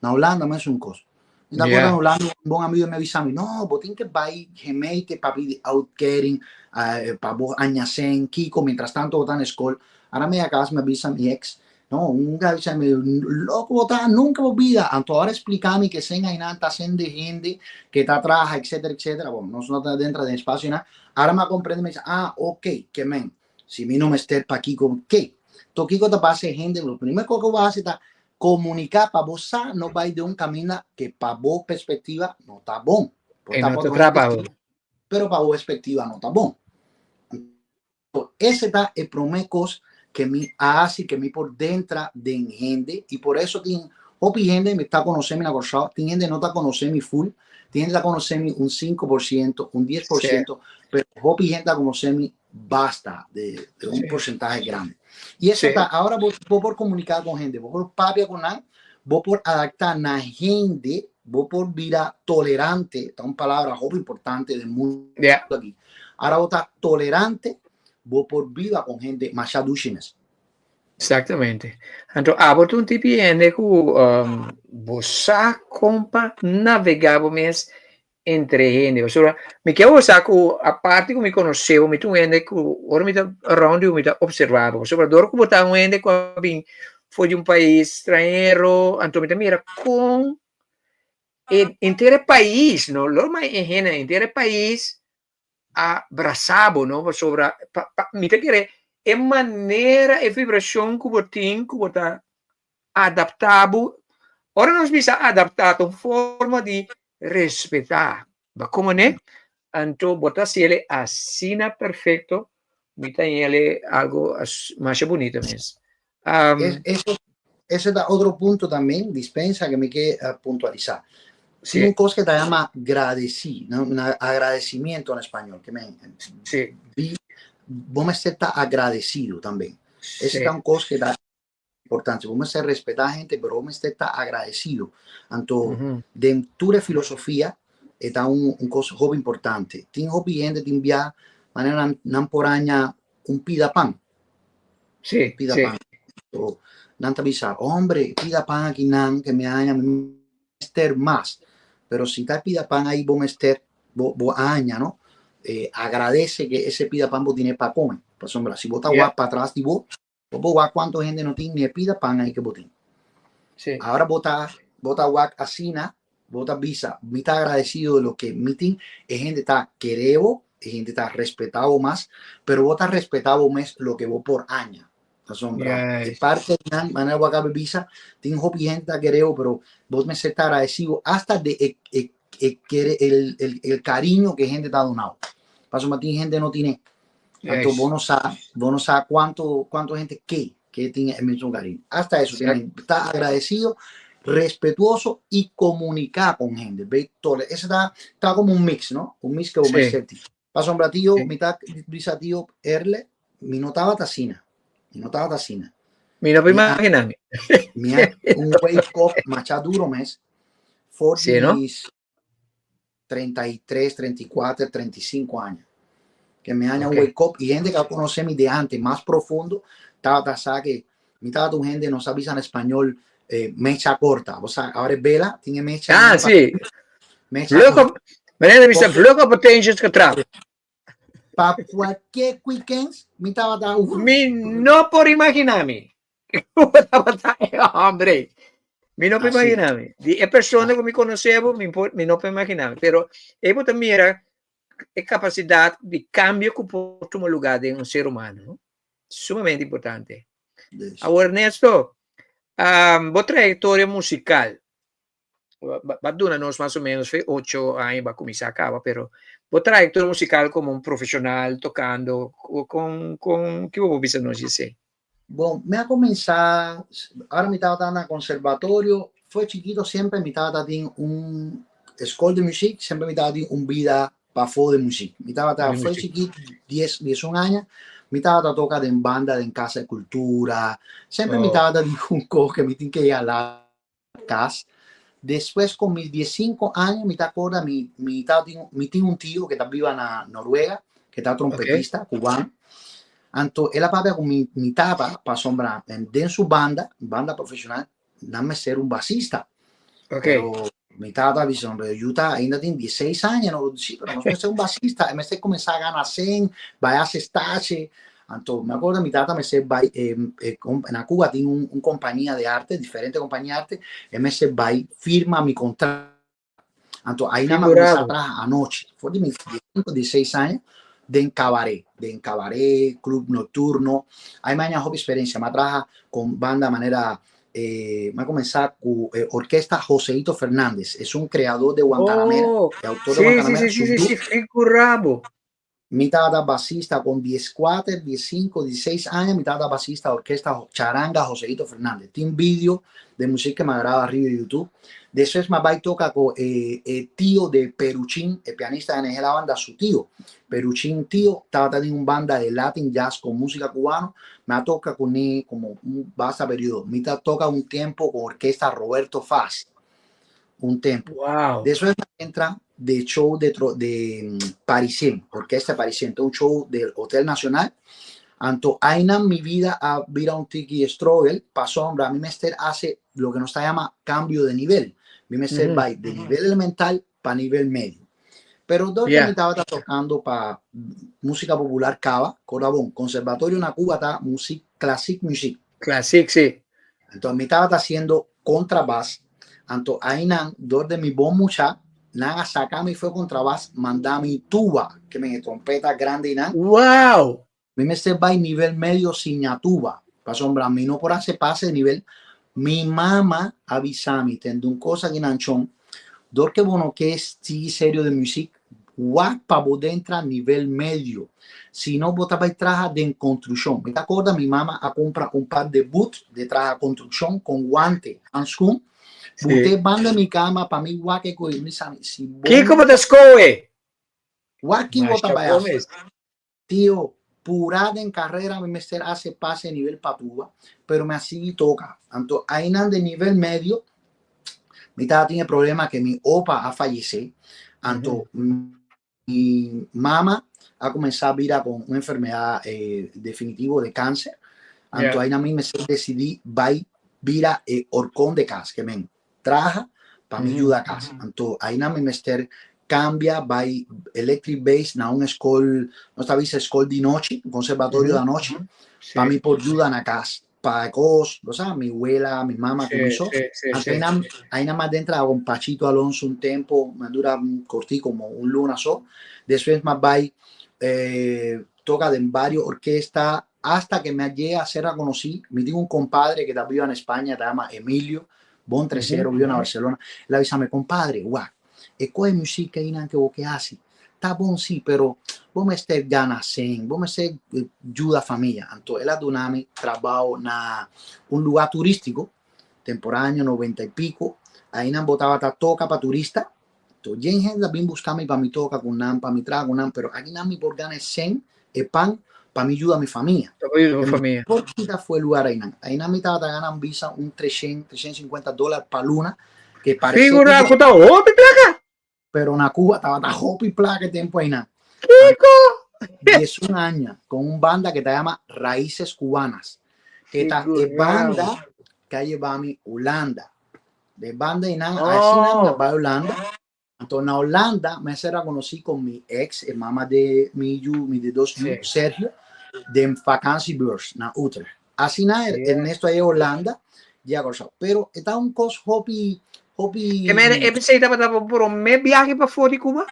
Na Hulanda mesun kos. Mi ta acorda Hulanda un bon amigo mi a bisa mi, no, bo tin ke bai gemeente pa pidi uitkering, pa bo aña sen, kiko, mientras tanto bo ta na skol. Ahora mi a cas mi a bisa mi ex, no, un a bisa mi, loco bo ta, nunca bo bida. Anto ahora explica mi ke sen ainan ta sen de hende ke ta traha, etcetera, etcetera. Bon, nos no ta dentro den espacio einan. Ahora mi a comprende, mi a bisa, ah, ok, ke men, si mi no mester pa kiko, ke? To kiko ta pasa e hende, lo primer kos ke bo hasi ta Komuniká pa bo sa no bai den un kaminda ke pa bo perspektiva no ta bon. Por E ta no pa ta otro trapa bo. perspektiva, pero pa bo perspektiva no ta bon. Anto, ese ta e promé kos ke mi a hasi ke mi por dentra den hende i por eso tin hopi hende mi ta konosé mi na Kòrsou, tin hende no ta konosé mi full, tin hende ta konosé mi un 5%, un 10%, pero hopi hende ta konosé mi basta de, de un porcentaje grande. Y eso está, ahora vos, vos por comunicar con gente, vos por papia con nan, vos por adaptar na gente, vos por vida tolerante, está una palabra muy importante del mundo aquí. Ahora vos estás tolerante, vos por viva con gente más dushines. Exactamente. Anto abo ta un tipi hende ku um, bo sa kon pa navegá bo mes entre hende. Pasobra mi ke bo sa ku aparte ku mi konosé bo, mi ta un hende ku ora mi ta around you mi ta observá bo. Pasobra dor ku bo ta un hende ku a bin for di un pais stranhero, anto mi ta mira kon e henter e pais, no lo mas e hende, henter e pais a brasa bo, no? Pasobra pa, pa, mi ta kere e manera, e vibrashon ku bo tin, ku bo ta adaptá bo. Ora nos bisa adaptá, ta un forma di respetá. Ba komo ne? Anto bo ta hasi el asina perfekto, mi ta haña el algo masha bunito mes. Um, eso, ese ta otro punto también, dispensa que me que uh, puntualizar. Sí. Tiene cosa que te llama agradecí, ¿no? Un agradecimiento en español, que me sí. vi, vos me está agradecido también. Sí. Ese es un cosa que da importante. Vos me se respetar gente, pero vos me está agradecido. Anto, uh -huh. de tu filosofía, está un, un cosa joven importante. Tin hopi gente, tin via, manera nan por aña un pida pan. Sí, pida sí. pan. So, nan ta bisa, hombre, pida pan aki nan, que me aña mester mas. Pero si ta pida pan ahí, bo mester, bo, bo aña, no? Eh, agradece que ese pida pan bo tiene pa come. Pasobra, si bo ta Yeah. wak pa atrás di bo, bo bo wak cuanto hende no tin ni e pida pan ahí que bo tin. Sí. Ahora bo ta, bo ta wak asina, bo ta bisa, mi ta agradecido de lo que mi tin, e hende ta kere bo, e hende ta respeta bo mas, pero bo ta respeta bo mes lo que bo por aña. Pasobra, e Yes. parte nan, manera bo acaba bisa, tin hopi hende ta kere bo, pero bo mester ta agradecido hasta de e, e, e kere, el, el, el cariño que hende ta donao. Pasobra tin hende no tiene. Anto Yes. bo no sa, bo no sa cuanto, cuanto hende ke, ke tin e mismo cariño. Hasta eso, tiene, ta agradecido, respetuoso y comunicar con gente. Ve, tole, ese ta, ta como un mix, ¿no? Un mix que bo Sí. mester tin. Pasobra tío, Sí. mi ta bisa tío Erle, mi no tabata asina. Mi no tabata asina. Mi no por Mi a, imaginá mi. mi a un wake up macha duro mes. For Sí, no? mis 33, 34, 35 años. Que me haña un Ok. wake up y gente que conoce mi de antes, más profundo, taba sa que mi taba un gente no sabe en español, eh, mecha corta. O sea, ahora es vela, tiene mecha. Ah, sí. Mecha Vlug corta. op, meneer, de vlug op het teentjes getrapt. Pa cualquier weekend, mi taba ta Mi no por imaginá mi. Hombre, mi no por Así. imaginá mi. Di e persona ku mi konosé bo, mi por, mi no por imaginá mi. Pero e bo ta mira e kapasidat di kambio ku por tuma lugá den un ser humano, no? Sumamente importante. Yes. Awor, Ernesto, um, bo trayektoria musikal, ba duna nos mas o menos fe 8 aña ba kuminsá kaba, pero bo trayektoria musikal komo un profeshonal tokando, kon, kon, ki bo por bisa nos di esei? Bon, mi a kuminsá, ora mi tabata na konservatorio, foi chikito semper mi tabata tin un skol di muzik, semper mi tabata tin un bida pafó di muzik. Mi tabata, Di foi muzik. chikito, dies, diesun aña, mi tabata toka den banda den Casa de Cultura, semper mi Oh. tabata tin un kos ke mi tin ke yala kas. Despues con mis 15 años, mi ta acorda, mi, mi, ta, mi tin un tío que ta viva na Noruega, que ta trompetista, okay. cubano. Anto, el a papia con mi, mi tata, pa sombra, en, den su banda, banda profesional, dame ser un basista. Ok. Pero Mi tata bisa, pero yu ta ainda tin 16 aña, no, sí, pero nos mester un basista, e mester kuminsá gana sèn, bai hasi stage. Anto, mi akorda mi tata mester bai, eh, eh, na Cuba tin un, un kompania de arte, diferente kompania de arte, e mester bai firma mi kontrato. Anto, ahí mi a kuminsá Figurado. traha anochi, for di mi 15, 16 aña, den cabaret, den cabaret, club nocturno. Ahí mi a haña hopi experiencia, mi a traha con banda manera eh, mi a kuminsá ku eh, orkesta Joseito Fernández, es un kreador de Guantanamera, Oh, e autor de sí, sí, Guantanamera, sí, sí, su sí, du sí, figurabo. Mi tabata basista con diescuater, diescinco, diesseis aña, mi tabata basista orkesta Charanga Joseito Fernández. Tin video de music que mi a graba riba YouTube. Despues mi a bay toca cu e, e tio de Peruchín, e pianista de NG La Banda, su tio. Peruchín tio tabata den un banda de Latin Jazz con musica cubano. Mi a toca cune como un basta periodo. Mi ta toca un tempo con orkesta Roberto Faz. Un tempo. Wow. Despues mi a entra de show de, de Parisien, Orquesta Parisien, un show del Hotel Nacional. Anto, einan mi vida a bira un tiki struggle, pasobra, mi mester hace lo que nos ta llama cambio de nivel. Mi mester bai de nivel elemental pa nivel medio. Pero dor que mi tabata tocando pa música popular caba, corda bon, conservatorio na Cuba ta music, classic music. Classic, sí. Entonces mi tabata haciendo contrabass. Anto einan, dor de mi bon mucha, nan a saca mi fo'i contrabass, manda mi tuba, ke men trompeta grande einan. Mi mester bai nivel medio siña tuba. Pasobra, mi no por hace pase de nivel. Mi mama a bisa mi, tende un cos aki nanchon, dor ke bo no ke sigui serio de music, wak pa bo dentra nivel medio. Si no, bo ta bai traha den construccion. Mi ta acorda mi mama a compra un par de boot de traha construccion con guante, handschoen. Bute banda mi cama pa mi wak e coi. Mi sa, si bo Kiko bo ta scohe? Wak ki bo ta Masha bai haci? Gomez. Tio, pura den carrera mi mester hace pase nivel pa tuba, pero mi a sigui toca. Anto, einan de nivel medio, mi tata tin e problema que mi opa a fallece. Anto, mi mama a cuminsa bira con un enfermedad definitivo de cáncer. Anto, einan mi mester decidi bai bira e horcon de cas, ke men traha pa mi yuda cas. Anto, einan mi mester cambia bai electric bass na un school, nos ta bisa school di nochi, un conservatorio di nochi, pa mi por yuda na cas. Pa cos, bo sa, mi wela, mi mama cuminso. Anto, einan mi a entra con Pachito Alonso un tempo, mi a dura un cortico, como un luna so. Despues mi a bai toca den varios orquesta hasta que me llega a ser reconocí. Mi tin un compadre que ta vive en España, se llama Emilio, bon tresero, vive en Barcelona. El a bisa mi, compadre, wak, e coe música einan que bo ke haci. Ta bon sí, pero bo mester gana sen, bo mester yuda familia. Anto, el a duna mi trabao na un lugar turístico, temporada año 90 y pico, einan bo tabata toca pa turista. Anto, yen hende a bin busca mi pa mi toca cu nan, pa mi traha cu nan, pero akinan mi por gana sen e pan pa mi yuda mi familia. Pa yuda bo familia. Por kita fo'i lugar einan. Einan mi tabata gana bisa un 300, $350 pa luna, que parece Figura cu ta hopi placa. Pero na Cuba tabata hopi placa e tempo einan. Kiko? 11 aña con un banda que te llama Raíces Cubanas. Que ta e banda que a lleva mi Holanda. De banda einan, asina mi bai Holanda. Anto na Holanda mi a ser conocí con mi ex, e mama de mi yu, mi de dos yu, Sergio, de vakantiebeurs na Utrecht. Asina Ernesto a Holanda, ya Kòrsou. Pero e ta un cos hopi, hopi. Ke men e pensei tabata promé biahe pafó di Cuba?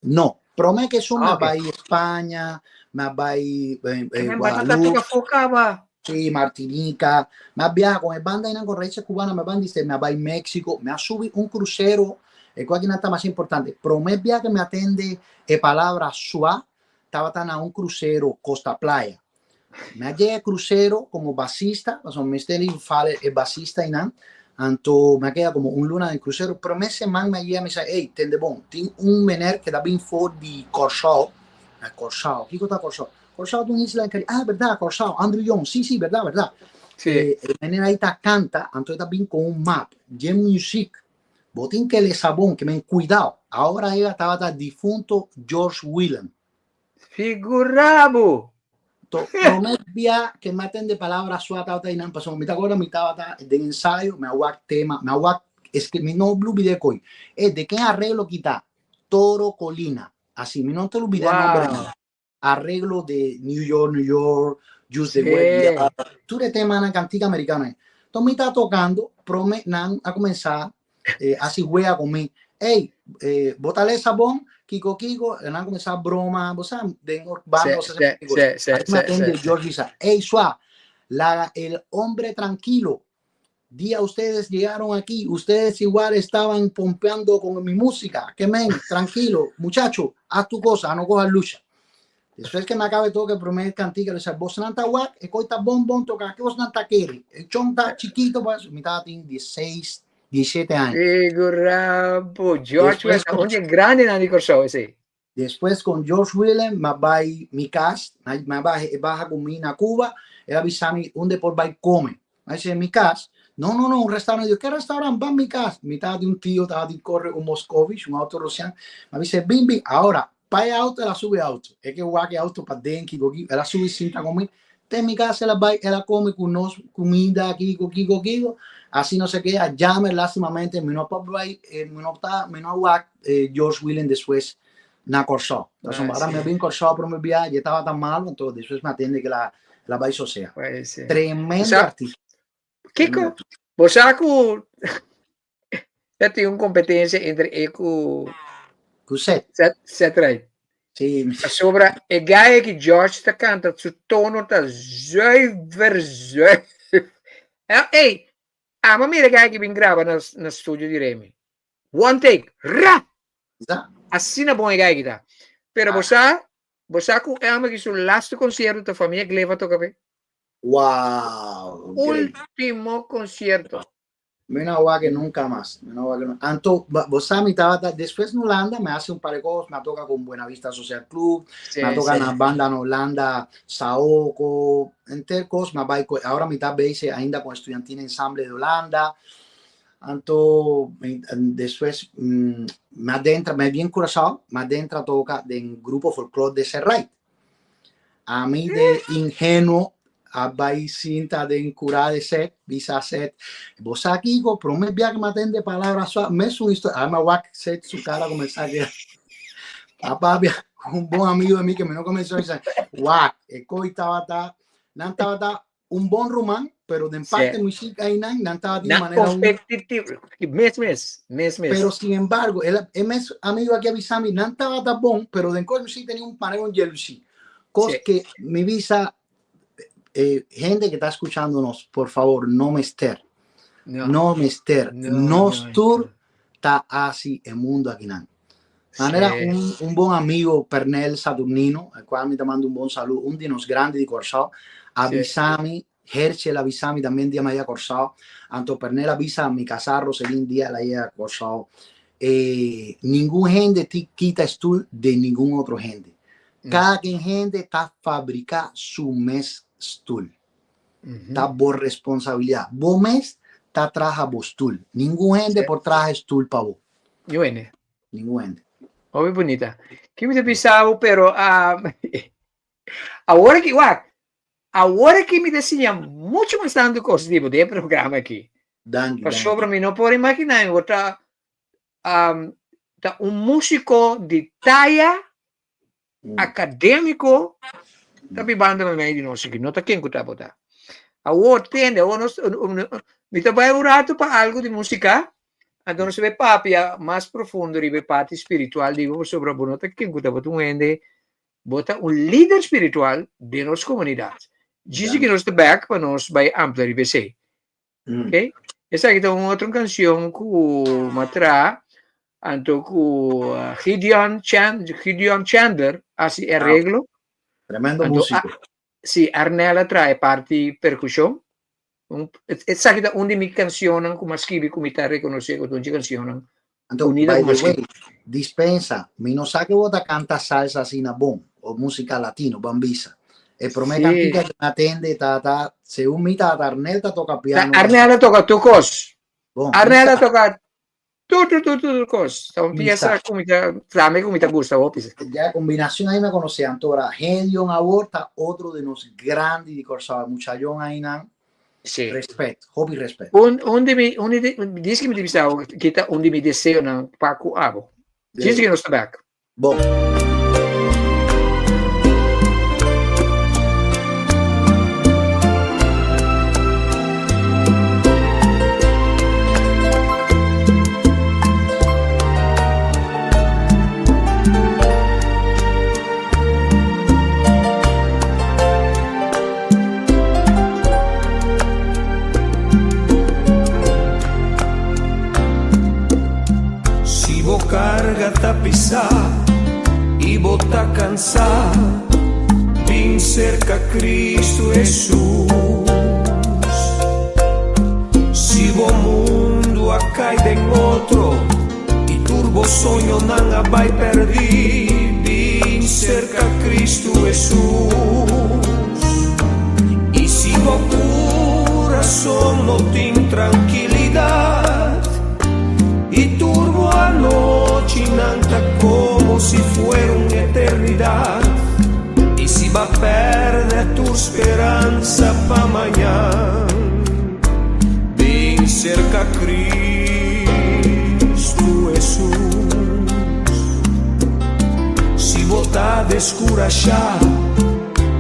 No, promé que eso mi Ah, a ok. bai España, mi a bai Ke men bata ta Guadalupe. toca afó caba. Sí, Martinica. Mi a viaja con e banda einan con Raíces Cubanas, mi a ban dice, mi a bai México, mi a subi un crucero, e cual ta mas importante. Promé biaha mi a tende e palabra sua, tabata na un crucero Costa Playa. Mi a yega crucero como basista, pasobra mester fale e basista einan, anto mi a keda como un luna den crucero. Promé siman mi a yega, mi sa, hey, tende bon, tin un meneer que ta bin for di Kòrsou. Ah, Kòrsou, kiko ta Kòrsou? Kòrsou ta un isla den Caribe. Ah, berdad, Kòrsou, Andrew Young, sí, sí, berdad, berdad. E meneer ahí ta canta, anto e ta bin con un map, dje music. Bo tin ke lesa bon, ke men cuidao. Ahora ella tabata difunto George Whelan. Figurabo! To, promé bia ke mi a tende palabra sua tabata einan, pasobra mi ta acorda mi tabata den ensayo, mi a wak tema, mi a wak Mi no lubidé koi. E de ken arreglo ki ta? Toro Colina. Así, mi no ta lubidé e nomber ainda. Arreglo de New York, New York, Just the Way We Are. Tur e temanan kantika amerikano ei. Enton mi ta tokando, prome nan a kuminsá hasi wea ku mi. Ey, bo ta lesa bon? Kiko kiko? E nan kuminsá broma, bo sa, den banda bo sa kiko. Así mi a tende George bisa, Ey, sua, laga el hombre tranquilo. Día ustedes llegaron aquí, ustedes igual estaban pompeando con mi música. Que men, tranquilo, muchacho, haz tu cosa, no cojas lucha. Después que me acabe todo, que primer cantica, le dice, vos nanta wak, e coita bon bon toca, que vos nanta kere. El chon ta chiquito, pues, mi tata tiene 16, 17 años. Figura, George, Después un di grande nan di Kòrsou, esei. Despues con George Willem m'a bai mi cas, m'a baha, e baha cu mi na Cuba, el a bisa mi unda e por bai come. M'a dice, mi cas? No, no, no, un restaurant. Yo, ke restaurant? Ban mi cas. Mi tabatin un tio, tabatin corre un Moscovich, un auto Rusian. M'a bisa, bin, bin. Ahora, pa e auto, el a subi auto. E ke wak e auto paden, kiko, kiko. El a subi sinta con mi. Te mi cas el a bai, el a come cu nos cuminda, kiko, kiko, kiko. Asina no sé ke. A jammer, lastimamente, mi no por bai, mi no ta, mi no a wak George Willem despues na Kòrsou. Pasobra ora mi a bin Kòrsou prome bia, dje tabata malu, anto despues mi a tende ke el a bai sosea. Tremendo artista. Kiko, bo sa ku ta tin un kompetensia entre e ku Ku Seth. Seth, Seth Wright. Sí. Pasobra e guy ki George ta kanta, su tono ta zuiver, zuiver. Ey, amo mira e guy ki bin graba na, na studio di Remy. One take, ra! Asina bon e guy ki ta. Pero bo sa, bo sa ku Elmer ki su laatste concierto ta Familia Gleva toka pe? Wow! Ultimo concierto. Mi no wak nunca mas. Mi no wak Anto, bo sa mi tabata, despues na Hulanda mi hasi un par de cos, mi a toka con Buena Vista Social Club, mi a toka na banda na Hulanda, Saoko, enter cos, mi a bai, ahora mi ta bezig ainda con Estudiantina Ensemble de Hulanda. Anto despues mi a dentra, mi a bien Curaçao, mi a dentra toca den Grupo Folklor de Serrait. Ami de ingenuo a bai sinta den cura de Set, bisa Set, bo sa kico, prome bia que mi a tende palabra sua, mesun historia, ami a wak Set su cara comenzá keda, a papia un bon amigo de mi que mi no comenzó a bisa, wak, e coi tabata, nan tabata un bon ruman, pero den parte muziek einan, nan tabatin Na manera un competitivo, mes mes, mes mes. Pero sin embargo, el, e mes amigo aki a bisa mi, nan tabata bon, pero den kos muziek tenia un manera un jealousy. Kos ke mi bisa, eh, hende que ta escuchándonos, por favor, no mester. No. No mester. No, Nos no, tur no. ta hasi e mundo akinan. Manera un, un bon amigo, Pernel Saturnino, al cual mi ta manda un bon saludo, un di nos grandi di Kòrsou, a bisa mi, Herschel a bisa mi también dia mi a yega Kòrsou, anto Pernel a bisa mi kasá Roselyn dia el a yega Kòrsou, eh, ningun hende ti kita stoel de ningun otro hende. Kada ken hende ta fabriká su mes stoel. Ta bo responsabilidat. Bo mes ta traha bo stoel. Ningun hende por traha e stoel pa bo. Yuene. Ningun hende. Hopi bunita. Ki mi ta bisa bo, pero awor ki, wak, awor ki mi ta siña mucho mas tantu kos di bo den e programa aki. Danki, Pasobra danki. mi no por imaginá mi bo ta ta un músiko di taya akadémiko ta bibando meimei di nos aki. No ta ken ku ta bo ta. Awor tende, awor nos, mi ta bai un ratu pa algu di músika, anto nos ta bai papia mas profundo riba e parti spiritual di bo, pasobra bo no ta ken ku ta bo ta un hende, bo ta un lider spiritual den nos komunidat. Djis di ki nos ta bèk pa nos bai amplia riba esei. Ok? Esaki ta un otro canción ku matra anto ku Gideon Chan Gideon Chandler hasi e arreglo. Tremendo Anto, músico. Si Arnella trae parti percusión. Un, esaki ta un di mi cancionnan ku m'a skibi ku mi ta reconoce ku ta un dje cancionnan Anto, unida by ku m'a the way, skibi. dispensa, mi no sa ke bo ta canta salsa asina bon, o música latino, ban bisa. E prome cantica ke mi a tende ta ta, segun mi ta ta Arnel ta toca piano. Ta Arnel a toca tur cos. Bon, mi Arnel a sa. toca tur tur tur tur cos. Ta un Mi pieza sa. ku mi ta, tambe ku mi ta gusta hopi. Ya e combinacion ahí mi a conoce. Anto ora Gedion awor ta otro de nos grandi di Corsou, e muchayon ahinan. Sí. Respet, hopi respet. Un, un di mi, un di, diz que mi di bisao, kita un di mi deseonan pa ku abo. Diz que nos ta back. Bon. Si bo carga ta pisá y bo ta cansá, bin cerca Cristo Jesús. Si bo mundo a cai den otro y tur bo soñonan a bai perdí, bin cerca Cristo Jesús. Y si bo corazón no tin tranquilidad y tur bo anochinan ta como si fuera un eternidad, y si b'a perde tur speransa pa mañan, bin cerca Cristo Jesús. Si bo ta descurashá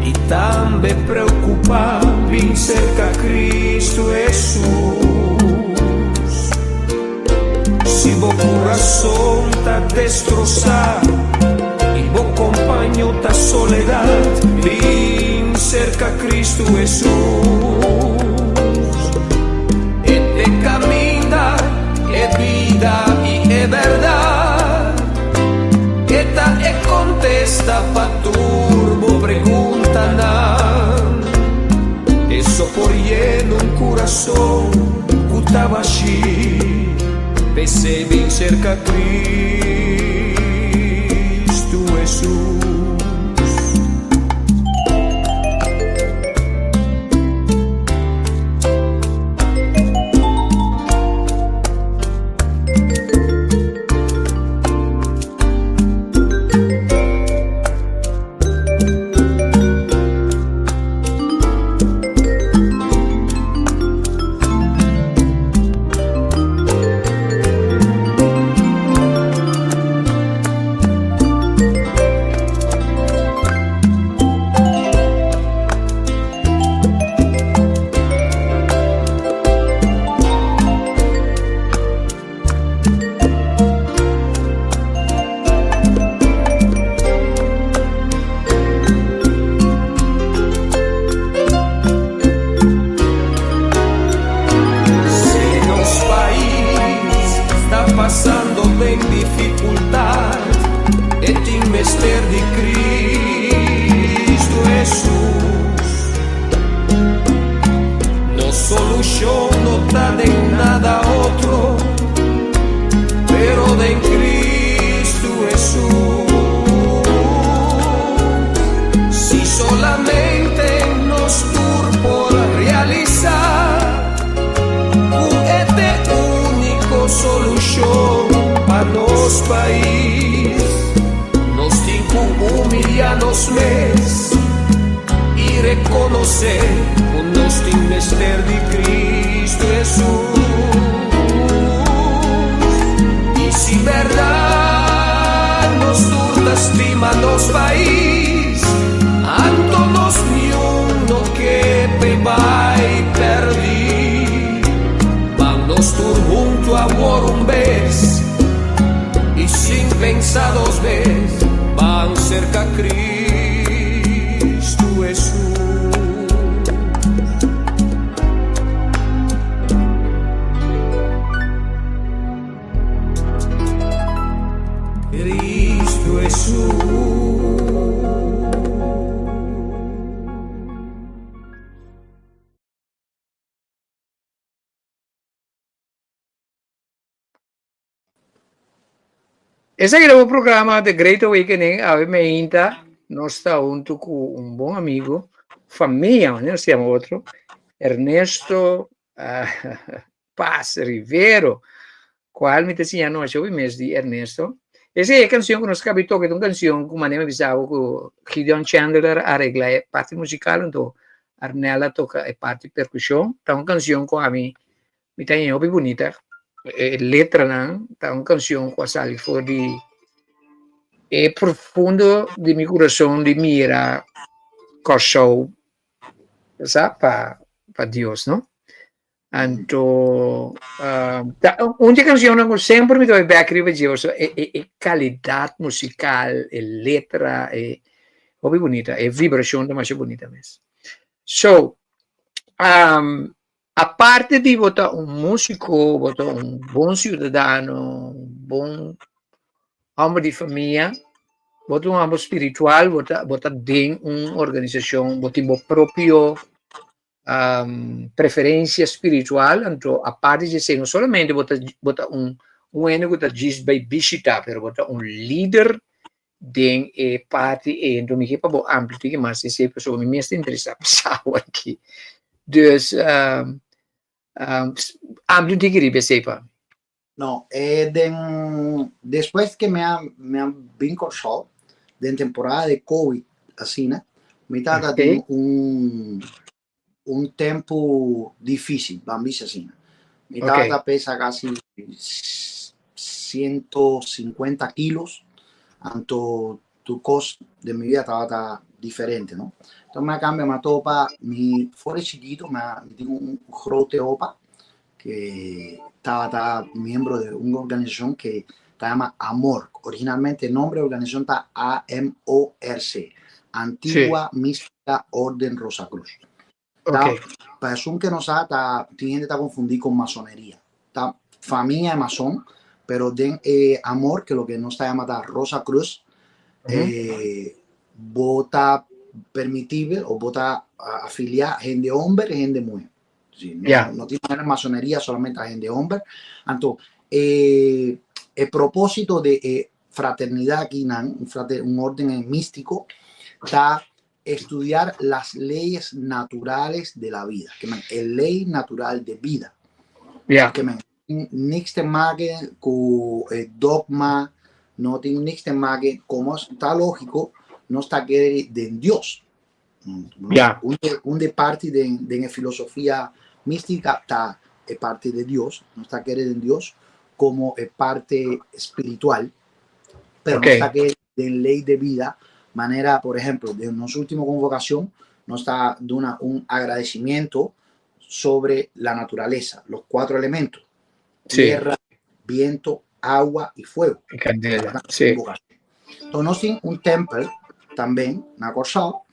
y tambe preocupá, bin cerca Cristo Jesús. Si bo corazón ta destrosá y bo compaño ta soledad, bin cerca Cristo Jesús. E t'e caminda, e bida y e berdad. E ta e contesta pa tur bo preguntanan. E so por yena un curason cu ta bashí. P'esei bin cerca Cristo Jesús. Si nos pais ta pasando den dificultad, e tin mester di Cristo Jesús. Nos solucion no ta den nada otro, pero den Cristo Jesús. Si solamente nos tur por realisa cu e t'e unico solucion pa nos pais, nos tin cu humilia nos mes y reconoce cu nos tin mester di Cristo Jesús. Y si berdad nos tur ta stima nos pais, anto nos niun no ke p'e bai perdi. Ban nos tur hunto awor un bes y sin pensa dos bes, ban cerca Cristo Jesús. Cristo Jesús. Esaki ta bo programa The Great Awakening. Awe meinta nos ta hunto cu un bon amigo, famia, manera nos ta yama otro, Ernesto uh, Paz Rivero, cual mi ta siña anochi hopi mes di Ernesto. Ese e canción cu nos cabi toca, un canción cu manera mi bisabo cu Gideon Chandler a arregla e parte musical, anto Arnel a toka e parti perkushon. Ta un kanshon ku ami mi ta haña hopi bunita. E letranan ta un kanshon ku a sali for di e profundo di mi kurason di mira Kòrsou sa pa pa Dios no. Anto ta un di e kanshonnan ku semper mi ta bai bèk riba dje pasobra e e e kalidat musikal, e letra, e hopi bunita, e vibrashon ta masha bunita mes. So, aparte di bo ta un músiko, bo ta un bon siudadano, un bon hòmber di famia, bo ta un hòmber spiritual, bo ta bo ta den un organisashon, bo tin bo propio preferensia spiritual, anto aparte di esei no solamente bo ta bo ta un un hende ku ta djis bai bishitá, pero bo ta un lider den e parti ei. Anto mi ke pa bo amplia un tiki mas esei pasobra mi mes ta interesá pa sa awor aki. Dus amplia un tiki riba esei pa mi. No, den despues ke mi a mi a bin Kòrsou den temporada di covid asina mi tabata tin un un tempu difícil, ban bisa asina. Mi tabata pesa casi 150 kilos, anto tur kos den mi vida tabata diferente, no? Entonces mi a cambia, mi a topa, mi for di chikito mi a mi tin un grote opa que tabata miembro de un organizacion que ta llama Amor. Originalmente el nombre de la organización ta AMORC, Antigua Mística Orden Rosa Cruz. Ta, pa esun que no sa, ta, tin hende ta confundí con masonería. Ta familia de masón, pero den Amor, que lo que nos ta llama ta Rosa Cruz, bo ta permitible o bo ta afiliá hende homber y hende mujer. Sí, no, no tin manera masonería solamente a hende homber. Anto, e propósito de e fraternidad aki nan, un frater, un orden místico, ta estudiar las leyes naturales de la vida. Ke men, e ley natural de vida. Ke men, niks te maken ku e dogma, no tin niks te maken, komo ta lógiko, nos ta kere den Dios. Un de, un de parti den, den e filosofia mística ta e parte de Dios, nos ta kere den Dios como e parte espiritual, pero nos ta kere den ley de vida, manera, por ejemplo, den nos último convocación, nos ta duna un agradecimiento sobre la naturaleza, los cuatro elementos, tierra, viento, agua y fuego. Y candela, sí. Entonces, nos tin un tempel también na Kòrsou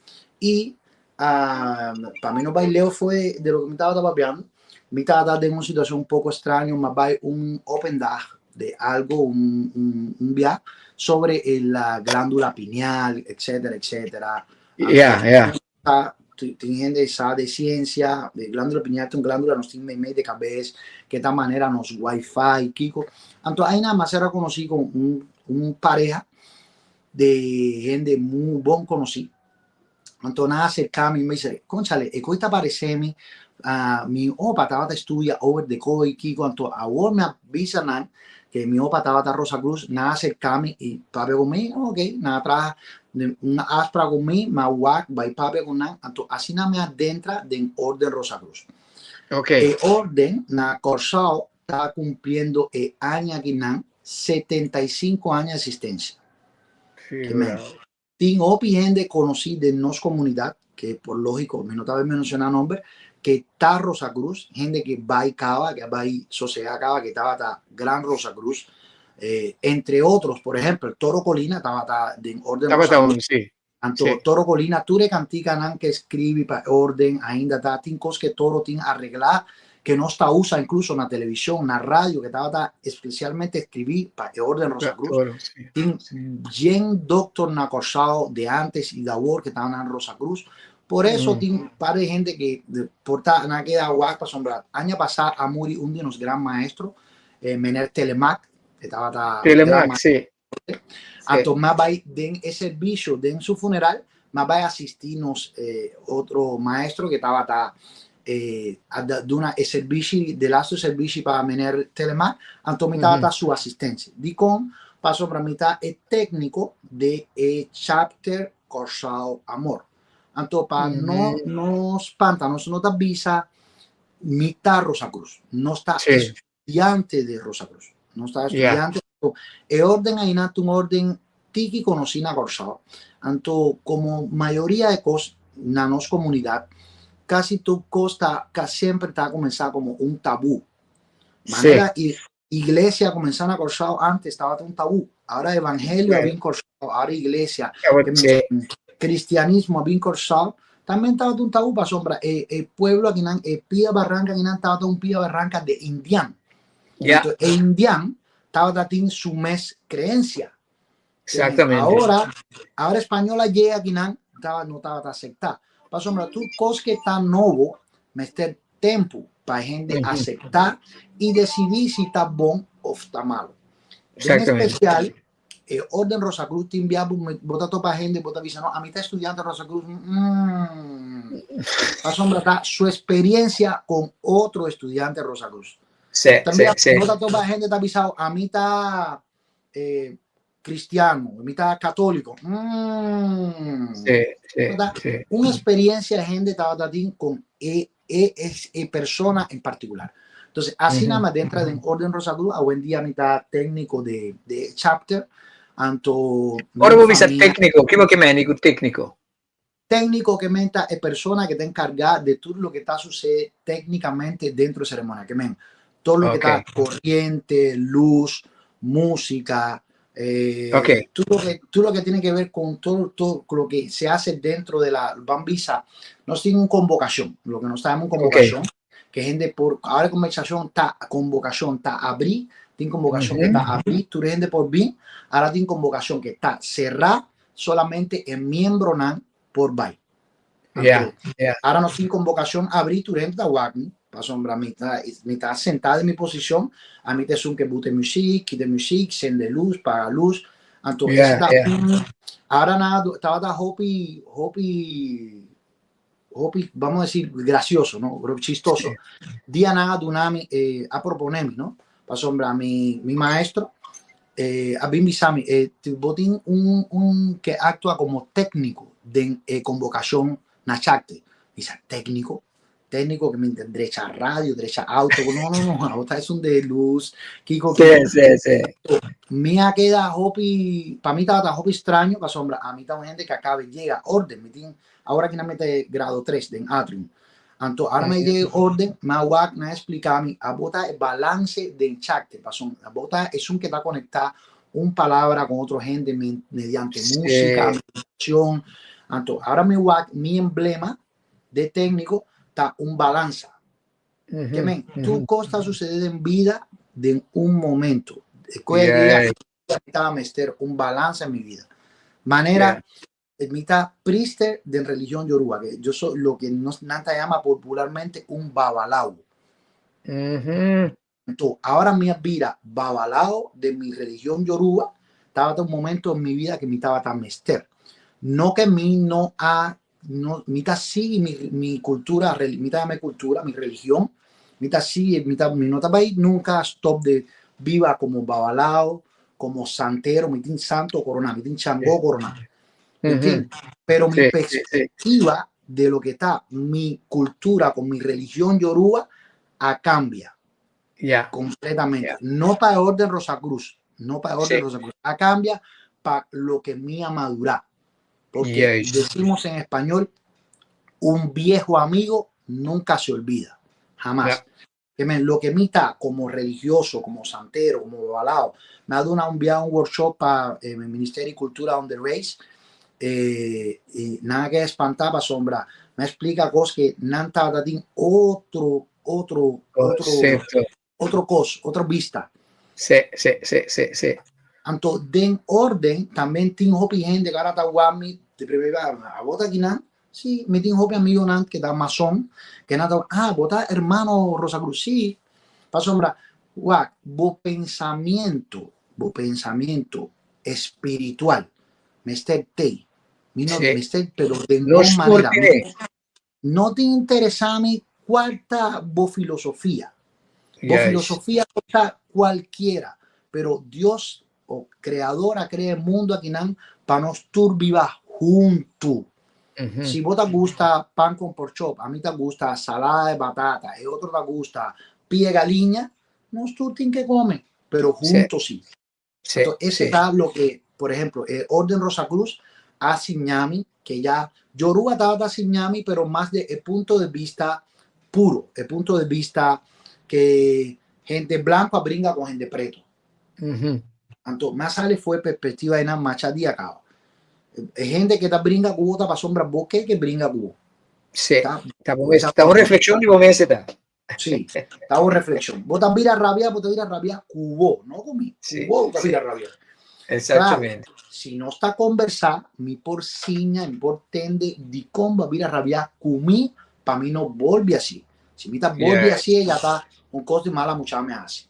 y pa mi no bai leu fue de lo que mi tabata papiando, mi tabata den un situación un poco extraño, mi a bai un open dag de algo, un, un, un bia sobre la glándula pineal, etcétera, etcétera. Ta, tin hende sa de ciencia, de glándula pineal ta un glándula nos tin meimei de cabes, que ta manera nos wifi, kiko. Anto ahí nada más era conocí con un, un pareja de hende muy bon conocí. Anto nan a acerca mi, me dice, conchale, e coi ta parece mi, mi opa tabata estudia over de coi, kiko, anto awor mi a bisa nan que mi opa tabata Rosa Cruz, nan a acerca mi y papia con mi, ok, nan a traha un afspraak con mi, mi a wak bai papia con nan, anto asina mi a dentra den Orden Rosa Cruz. E orden na Kòrsou ta cumpliendo e aña aki nan 75 aña existencia. Tin hopi hende conoci den nos comunidad, que por logico mi no ta bay menciona nomber, que ta Rosa Cruz, hende que bay caba, que a bay sosega caba, que tabata gran Rosa Cruz, entre otros, por ejemplo, Toro Colina tabata den Orden Rosa Tabata Cruz. un, sí. Anto Sí. Toro Colina tur e canticanan que escribi pa Orden ainda ta, tin cos que Toro tin arregla que nos ta usa incluso na television, na radio, que tabata especialmente escribi pa e Orden Rosa Cruz. Toro, sí. Tin yen doctor na Kòrsou de antes y de awor que tabata na Rosa Cruz. Por eso tin un par de hende que por ta nan a keda wak pasobra aña pasá a muri un di nos gran maestro, meneer Telemac, que tabata gran Telemac, sí. Anto m'a bai den e servicio, den su funeral, m'a bai asisti nos otro maestro que tabata a duna e servici, de laatste servici pa meneer Telemac, anto mi tabata su asistencia. Dikon? Pasobra mi ta e tecnico de e chapter Kòrsou Amor. Anto pa no no spanta nos no ta bisa mi ta Rosa Cruz. Nos ta estudiante de Rosa Cruz. Nos ta estudiante. E orden aina ta un orden tiki conocí na Kòrsou. Anto como mayoria de kos na nos comunidad, casi tur kos ta semper ta comenzá como un tabú. Manera iglesia a comenzá na Kòrsou antes tabata un tabú. Ahora evangelio a bin Kòrsou, ahora iglesia, cristianismo a bin Kòrsou, también tabata un tabú pasobra e e pueblo akinan, e pia barranca akinan tabata un pia barranca de indian. Entonces e indian tabata tin su mes creencia. Ahora, ahora español a llega akinan, taba, no tabata aceptá. Pasobra tur kos ke ta nobo mester tempu pa hende aceptá i decidí si ta bon of ta malo. Den especial, e Orden Rosa Cruz tin bia bo, bo ta topa hende, bo ta bisa, no, ami ta estudiante Rosa Cruz. Pasobra ta su experiencia con otro estudiante Rosa Cruz. También bo ta topa hende ta bisa, ami ta eh, cristiano, mi ta católico. Una experiencia hende tabata tin con e, e, es, e persona en particular. Entonces, así nada más dentro de Orden Rosa Cruz, a hoy en día mi ta técnico de, de chapter, anto Ora bo bisa técnico, kico ke meni ku técnico? Técnico ke men ta e persona ke ta encargá de tur loke ta sucede técnicamente dentro de ceremonia. Ke men todo loke ta corriente, luz, música, eh, todo lo que tiene que ver con todo, todo lo que se hace dentro de la bambisa. Nos tin un convocación, lo que nos tenemos convocación, que hende por, ahora conversación ta, convocación ta abrí, tin convocación que ta abrí, tur hende por bin, ahora tin convocación que ta cerrá, solamente e miembronan por bai. Anto, ahora nos tin convocacion abrí, tur hende ta wak mi, pasobra mi ta, mi ta sentá den mi posicion, ami ta esun ke bute muziek, kita muziek, sende luz, paga luz, anto ese ta un, ahora nan a tabata hopi, hopi, hopi, vamos a decir, gracioso, no, chistoso. Dia nan a duna mi, eh, a propone mi, no, pasobra mi, mi maestro, eh, a bin bisa mi, eh, bo tin un, un ke actua como técnico den e convocacion na Chacte. Mi sa, técnico? Técnico ke mi drecha radio, drecha auto, no, no, no, abo ta esun de luz, kiko, kiko. Mi a keda hopi, pa mi tabata hopi straño, pasobra ami ta un hende ke a kabe yega orden, mi tin, awor aki nan mi ta e grado tres den Atrium. Anto ora mi yega e orden, mi a wak, nan a explica mi, abo ta e balance den chakte, pasobra abo ta esun ke ta conecta un palabra con otro hende mediante musica, meditacion. Anto ora mi wak, mi emblema de tecnico ta un balansa. Ke men, tur cos ta sucede den bida den un momento. E koe dia mi taba mester un balansa en mi vida. Manera mi ta priester den religion Yoruba, que yo soy lo que nos nan ta llama popularmente un babalao. Entonces, ahora mi bira babalao de mi religion Yoruba, tabata un momento en mi vida que mi tabata mester. No que mi no a, no, mi ta sigui mi, mi cultura, mi ta mi cultura, mi religion, mi ta sigui, mi ta, mi no ta bai nunca stop de viva como babalao, como santero, mi tin santo corona, mi tin Changó corona. ¿Entiendes? Pero mi perspectiva de lo que está mi cultura con mi religión yoruba a cambia. Completamente. No pa orden Rosa Cruz, no pa orden Rosa Cruz. A cambia pa lo que mi a madura. Porque decimos en español, un viejo amigo nunca se olvida. Jamás. Que men, lo que mi ta como religioso, como santero, como babalao, me ha dado un viaje, un workshop pa el Ministerio de Cultura on the Race, y nada que espantaba sombra, me explica cosas que nan tata tin otro, otro, otro, otro cos, otra vista. Anto, den orden, también tin hopi hende que ahora ta wami, de primer a bota aquí nan, sí, mi tin hopi amigonan que ta mason, que nan ta, ah, bo ta hermano Rosa Cruz, sí. Pasobra, wak, bo pensamiento, bo pensamiento espiritual, mester tei. Mi no mester, pero de No ningún manera. sport No te interesa mi cuál ta bo filosofía. Bo filosofía ta cualquiera, pero Dios o creador a crea el mundo akinan pa nos tur biba junto. Si bo ta gusta pan con porchop, ami ta gusta salada de batata, e otro ta gusta pie galiña, nos tur tin que come, pero juntos sí. Entonces, ese ta lo que, por ejemplo, el Orden Rosacruz a siñami, que ya Yoruba tabata siñami, pero más de el punto de vista puro, el punto de vista que gente blanca bringa con gente preto. Anto, mas sale fue perspectiva de nan macha dia cabo. Gente que ta bringa cu bo ta pasobra bo ke que bringa cu bo. Sí, ta bon, ta un reflexion di bo mes ta. Sí, ta un reflexion. Bo ta bira rabia, bo ta bira rabia cu bo, no cu mi. Cu bo ta bira rabia. Exactamente. Claro, si nos ta conversa, mi por siña, mi por tende di con bo a bira rabia cu mi, pa mi no bolbe así. Si mi ta bolbe así, ya ta un cos di mala mucha me haci.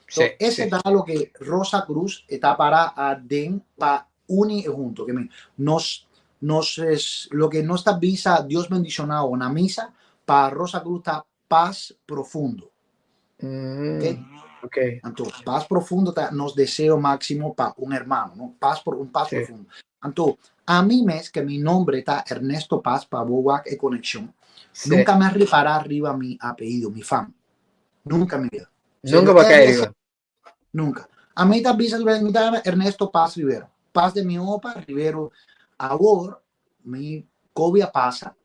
So, ese ta loke Rosa Cruz e ta para aden pa uni e hunto. Ke men, nos, nos es, loke nos ta bisa Dios bendiciona o na misa, pa Rosa Cruz ta paz profundo. Okay? Anto, paz profundo ta nos deseo maximo pa un hermano, no? Paz por, un paz profundo. Anto, a mi mes, ke mi nombre ta Ernesto Paz, pa bo wak e conexion, nunca me a repara riba mi apellido, mi fam. Nunca en mi vida. Nunca va a caer riba. Nunca. A mi ta bisa, mi ta Ernesto Paz Rivero. Paz de mi opa, Rivero. Awor, mi cobia pasa,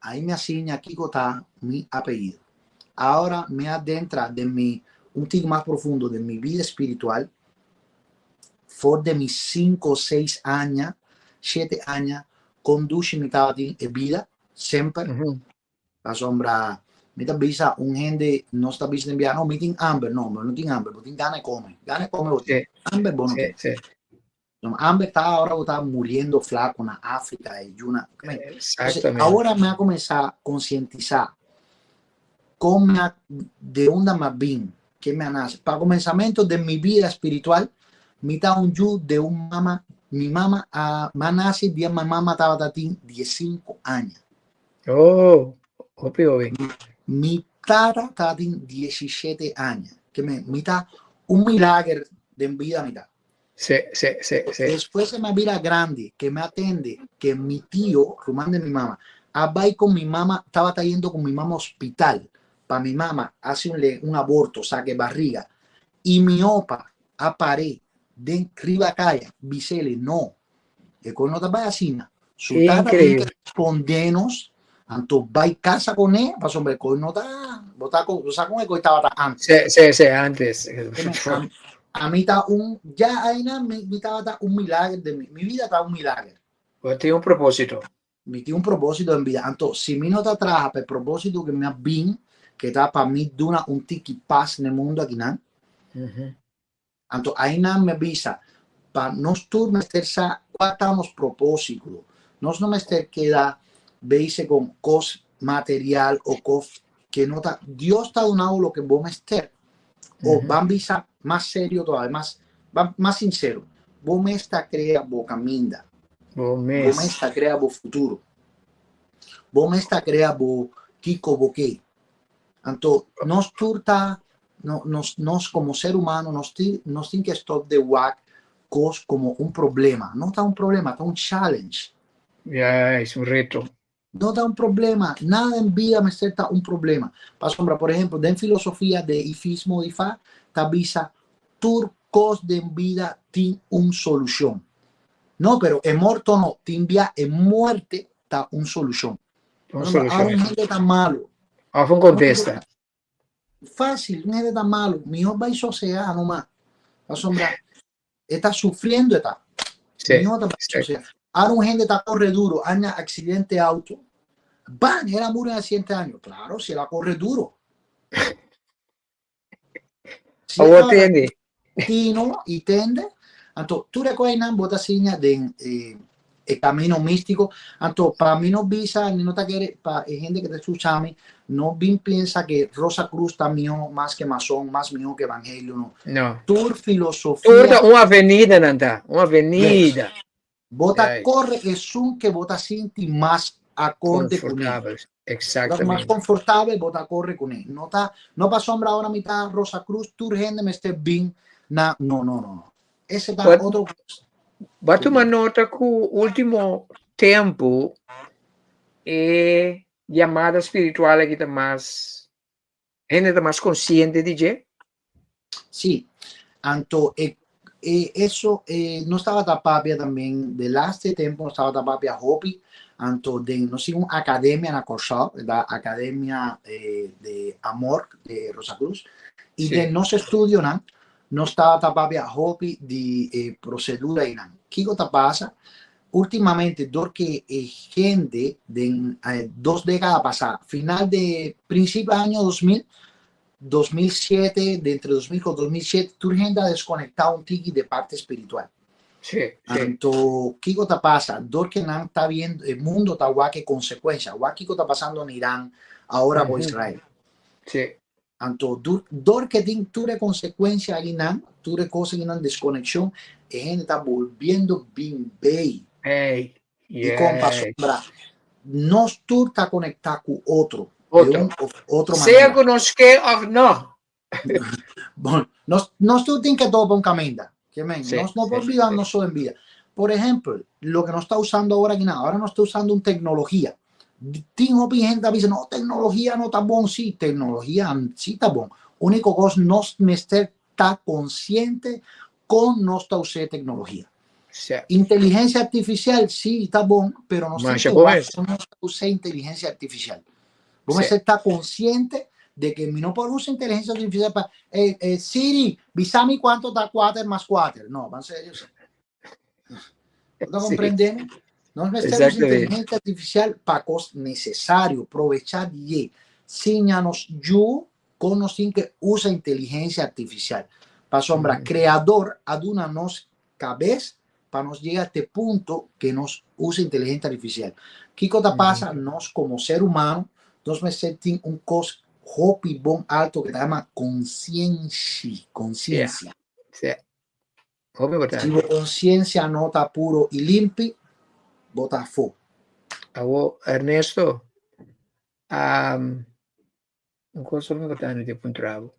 ahí me asigna kiko ta mi apellido. Ahora me adentra de mi, un tic más profundo de mi vida espiritual, for de mis 5, 6 años, 7 años, conduce mi tabatin e vida, semper. Pasobra mi ta bisa un hende nos ta bisa den bia, no, mi tin hamber. No, bo no tin hamber, bo tin gana di come. Gana di come bo tin. Hamber bo no tin. No, hamber ta ahora bo ta muriendo flaco na Africa y yuna. Entonces, ahora me a comenzá concientizá con me a, de unda me a bin, que me a nace. Pa comenzamento de mi vida espiritual, mi ta un yu de un mama, mi mama a, me a nace dia mi mama tabata tin diesinco aña. Oh, hopi hopi. Mi tata tabatin diesishete aña. Ke men, mi ta un milager den bida mi ta. Sí, sí, sí, sí. Despues e mi a bira grandi, ke mi a tende ke mi tio, ruman de mi mama, a bai con mi mama, tabata yendo con mi mama hospital pa mi mama haci un le, un aborto, saca e barriga. Y mi opa a par'é den riba caya, bis'ele no, E kon no ta bai asina. Su tata tin que respondenos, anto bai casa con e, pasobra e kon no ta, bo ta con, bo sa con e kon tabata antes. Sí, sí, sí, antes. A, a mi ta un, ya aina mi, mi tabata un milagro de mi, mi vida ta un milagro. Bo tin un propósito. Mi tin un propósito en vida. Anto, si mi no ta traha pa e propósito que mi a bin, que ta pa mi duna un tiki paz n'e mundo akinan, Anto ainan mi a bisa, pa nos tur mester sa kua ta nos propósito. Nos no mester keda base con kos material o kos ke no ta. Dios ta duna bo loke bo mester. O ban bisa mas serio todavia, mas, ban mas sincero. Bo mes ta krea bo kaminda. Bo mes. Bo mes ta krea bo futuro. Bo mes ta krea bo kiko bo ke. Anto nos tur ta no, nos, nos como ser humano nos tin, nos tin que stop de wak cos como un problema. No ta un problema, ta un challenge. Ja, es un reto. No ta un problema. Nada en vida mester ta un problema. Pasobra, por ejemplo, den filosofia de ifismo di fa, ta bisa tur cos den vida tin un solucion. No, pero e morto no. Tin bia e muerte ta un solucion. Un Pasobra, solucion. ahora un hende ta malo. Of un contesta. Fácil, un hende ta malo, mihó bai sosegá nomás. Pasobra e ta sufriendo e ta. Mihó ta bai sosegá. Ahora un hende ta corre duro, aña accidente auto, ban, el a muri en accidente año. Claro, si el a corre duro. Si Awor tende. Tino y tende. Anto, tur e koinan bo ta siña den e, e camino místico. Anto, pa mi no bisa, ni no ta kere, pa e hende que ta escucha mi, no bin piensa que Rosa Cruz ta mihó mas que masón, mas mihó que evangelio, no. No. Tur filosofia. Tur ta un avenida nan ta, un avenida. Yes. Bo ta corre esun que bo ta sinti mas acorde con él. Confortabel, Exactamente. Mas confortabel bo ta corre con él. No ta, no pasobra ahora mi ta Rosa Cruz, tur hende mester bin na, no, no, no, no. Ese ta But, otro Bo a tuma nota cu ultimo tempo, E yamada spiritual aki ta mas, hende ta mas konsiente di dje? Sí, anto e e eso e nos tabata papia también de laste tempo nos tabata papia hopi anto den nos tin un academia na Kòrsou e ta Academia de Amor de Rosa Cruz y den nos estudionan nos tabata papia hopi di e procedura einan. Kiko ta pasa? Ultimamente dor ke e hende den dos decada pasa final de principio año 2000 2007, de entre 2000 con 2007, tur hende a desconecta un tiki de parte espiritual. Anto, kiko ta pasa? Dor ke nan ta viendo, e mundo ta wak e consecuencia. Wak kiko ta pasando na Iran, ahora bo Israel. Anto, dor ke tin tur e consecuencia aginan, tur e cosa aginan, desconexion, e hende ta bolbiendo bin bei. Di kon pasobra nos tur ta konektá ku otro, de un of otro manera. Sea ku nos ke of no. Bon, nos, nos tur tin ke topa un kaminda. Ke men, nos no por biba nos so en bida. Por ehempel, loke nos ta usando awor aki nan, awor nos ta usando un teknologia. Tin hopi hende ta bisa, no, teknologia no ta bon. Sí, teknologia sí ta bon. Úniko kos, nos mester ta konsiente kon nos ta usa e teknologia. Inteligensia artifisial, sí, ta bon, pero nos tin Masha ke bon wak es. kon nos ta usa inteligensia artifisial. Bo mester ta konsiente de ke mi no por usa inteligensia artifisial pa, eh, eh, Siri, bisa mi kuanto ta kuater mas kuater. No, ban serio sí. Bo ta comprende mi? Nos mester usa inteligensia artifisial pa kos nesesario, provecha di dje. Siña nos yu kon nos tin ke usa inteligensia artifisial. Pasobra Kreador a duna nos kabes pa nos yega te punto ke nos usa inteligensia artifisial. Kiko ta pasa? Nos komo ser humano nos mester tin un kos hopi bon alto ke ta yama konsienshi, konsiensia. Hopi importante. Si bo konsiensia no ta puro i limpi, bo ta afó. Awo, Ernesto, um, un kos hopi importante te puntra bo.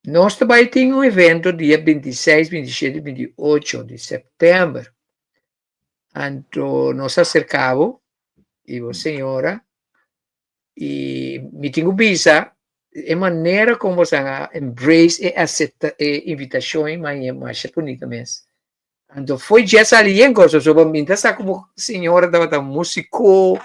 Nos ta bai tin un evento dia 26, 27, 28 di sèptèmber. Anto nos a aserká bo i bo señora i mi tin ku bisa e manera kon boso a embrace e asepta e invitashon ei maña masha bunita mes. Anto foi dje sali yen kos pasobra mi ta sa ku bo señora tabata músiko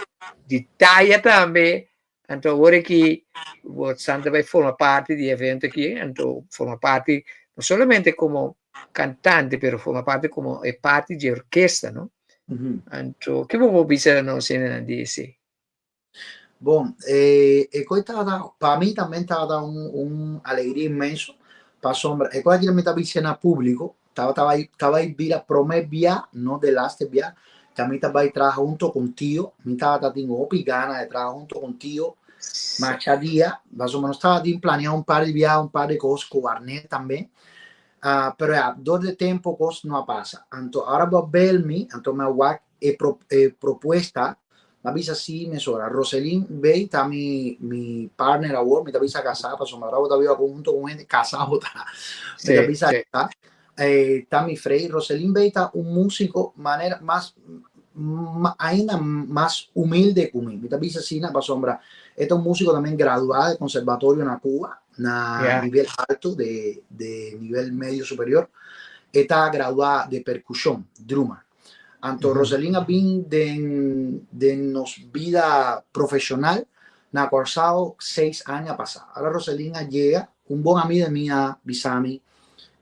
di taya tambe anto awor aki bo san ta bai forma parti di e evento aki anto forma parti no solamente komo kantante pero forma parti komo e parti di e orkesta no. Anto ke bo por bisa nos hendenan di esei? Bon, e, e koi tabata, pa mi también tabata un, un alegria inmenso, pasobra e koi aki mi ta bisa na público, tabata bai, tabata bai bira prome bia, no de laste bia, que mi ta bai traha hunto con Tio, mi tabata tin hopi gana de traha hunto con Tio, masha dia, pasobra nos tabatin planea un par di bia, un par di kos ku Arnel tambe, ah, pero ya, dor de tempo kos no a pasa. Anto ora bo a bel mi, anto mi a wak e, pro, e propuesta, m'a bisa si mesora. Roselyn Bey ta mi, mi partner awor, mi ta bisa casá, pasobra ora bo ta biba hunto con hende, casá bo ta. Mi ta bisa casá. Eh, ta mi frei. Roselyn Bey ta un músico manera mas, ma, ainda mas humilde cu mi. Mi ta bisa asina pasobra e ta un músico también graduado de conservatorio na Cuba, na nivel alto, de, de nivel medio superior. E ta graduá de percusión, drummer. Anto Roselyn a bin den den nos bida profesional na Kòrsou seis aña pasá. Ora Roselyn a yega, un bon amiga mi a bisa mi,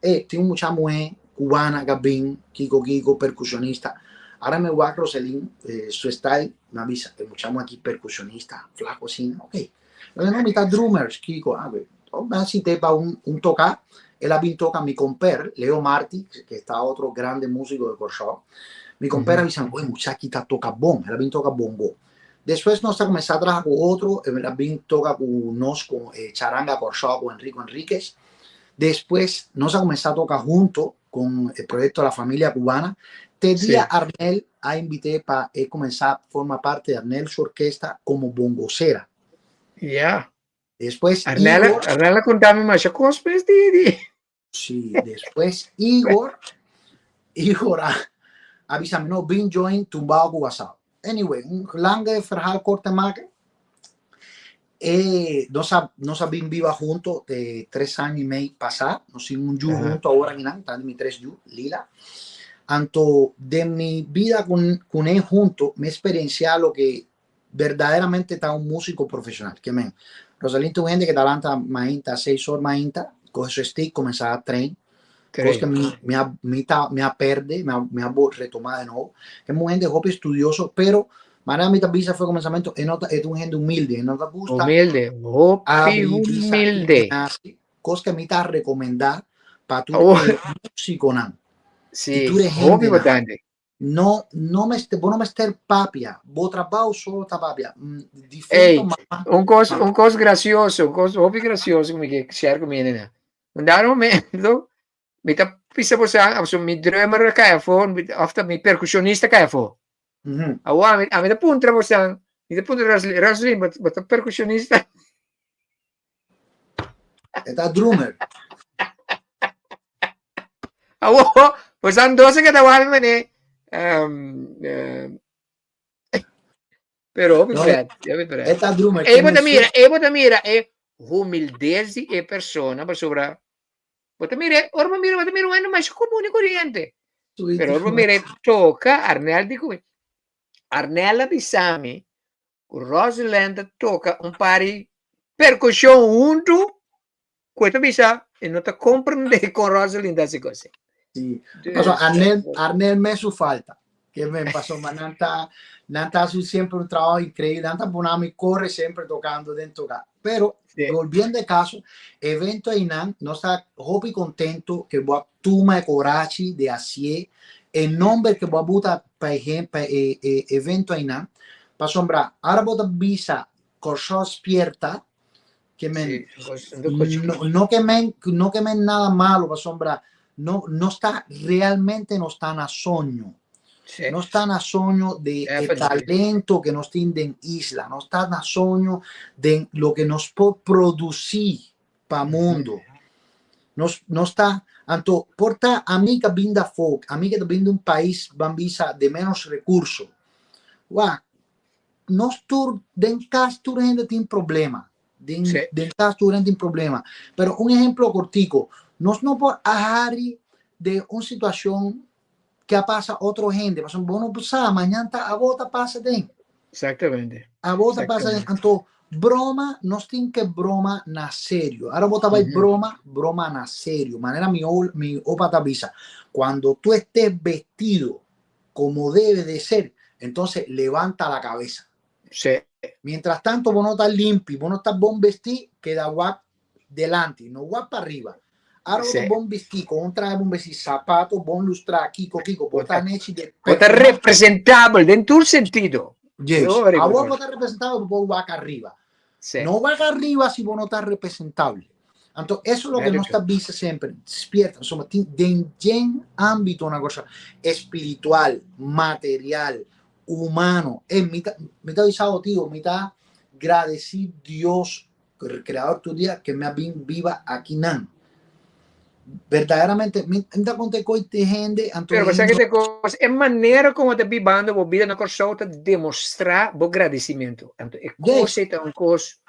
E, tin un mucha muhé cubana ku a bin, kiko kiko, percusionista. Ora mi wak Roselyn, su style, mi a bisa, e mucha muhé aki percusionista, flaco asina, ok. Mi a bisa, no, mi ta drummer, kiko, ah, mi a sint'é pa un un toká, el a bin toka mi komper, Leo Marti, ke ta otro grande músiko di Kòrsou. Mi komper a bisa, oe, mucha aki ta toka bon, el a bin toka bongo. Despues nos ta kuminsá traha ku otro, el a bin toka ku nos ku e Charanga Kòrsou ku Enrico Enriquez. Despues nos a kuminsá toka hunto ku e proyekto La Familia Cubana. Te dia Arnel a invit'é pa e kuminsá forma parte di Arnel su orkesta komo bongosera. Despues Arnel, Igor. Arnel a konta mi masha kos pues di di. Sí, despues Igor, Igor a, a bisa mi, no, bin join Tumbao Cubasao. Anyway, un lange verhaal kort te maken. Nos a bin biba hunto de 3 aña i mei pasá. Nos tin un yu hunto awor aki, ta mi tres yu, Lila. Anto, de mi bida ku e hunto, mi eksperensiá loke berdaderamente ta un músiko profeshonal. Ke men, Rosalind un hende ku ta lanta mainta, 6 or mainta, kohe su stick, kuminsá train. Kos ku mi a pèrdè, mi a retomá di nobo. E un hende hopi estudioso, pero manera mi ta bisa for di kuminsamentu, e no ta, e un hende humilde, e no ta gusta. Humilde, hopi humilde. Kos ku mi ta rekomendá pa tur músikonan. Sí, hopi importante. No, no me, bo no mester papia, bo trabou so ta papia. Ey, un kos grasioso, un kos hopi grasioso ku mi ke share ku mi nena. Un dado momento, mi ta pisa bo sa, mi drummer kai afó, òf ta mi perkushonista kai afó. Awa, ami ta puntra bo san, mi ta puntra Roslyn, Roslyn, bo ta perkushonista? E ta drummer. Awo, bo san dos que ta wami mane. Pero hopi pret, hopi pret. E ta drummer. E bo ta mira, e bo ta mira, e humildez di e persona pasobra bo ta mira, ora bo mira, bo ta mira un mas komun i koriente. Pero ora bo mira toka, Arnel di ku Arnel a bisami ku Rosalind ta toka un pari perkushon huntu ku e ta bisa e no ta komprendé kon Rosalind ta hasi kos. Sí. Paso Arnel me su falta. Ke me pasó, ma nan ta hasi semper un trabou inkreibel. Nan ta pone kore semper tokando den toka. Pero, volviendo al caso, evento einan, nos ta hopi kontentu ku bo a tuma e kurashi di hasi e nòmber ku bo a buta pa ehèmpel e evento einan. Pasobra, awor bo ta bisa Kòrsou Spièrta, ke men, no, no ke men nada malo, pasobra no, no ta realmente no ta na soño. No ta na soño di talento ku nos tin den isla, no ta na soño di loke nos por produsí pa mundu. Nos ta, anto, por ta ami ku bin di folk, ami ku bin di un pais, ban bisa, di ménos rekurso. Wak, nos tur, den kas tur hende tin problema. Den kas tur hende tin problema. Pero un ehèmpel kortiku, nos no por hari di un situashon ku a pasa otro hende, mas bo no sa, mañan ta abo ta pasa den. Abo ta pasa den. Anto, broma, nos tin ku broma na serio. Awor bo ta bai broma, broma na serio. Manera mi opa ta bisa, cuando tú estés vestido como debe de ser, entonces levanta la cabeza. Mientras tanto, vos no estás limpio, vos no estás bon vestido, queda wak delante, no wak para arriba. Ahora vos bon vestido, con un traje bon vestido, zapato bon lustrá, kiko, kiko, vos estás nechi de Bo ta representabel den tur sentido. Yes. Awor bo ta representabel, bo wak ariba. No wak ariba si bo no ta representable. Anto, esei ta loke nos ta bisa semper. Despierta. Somos den ámbito un kos espiritual, material, humano. Mi ta avisado, tío, mi ta gradesí Dios, kreador tur dia, ku mi a bin biba akinan. Berdaderamente, mi ta konta ku hende, anto Pero sabe ku kos, e manera kon ta bibando bo bida na Kòrsou ta demostrá bo gradesimentu. Anto, e kos ta un kos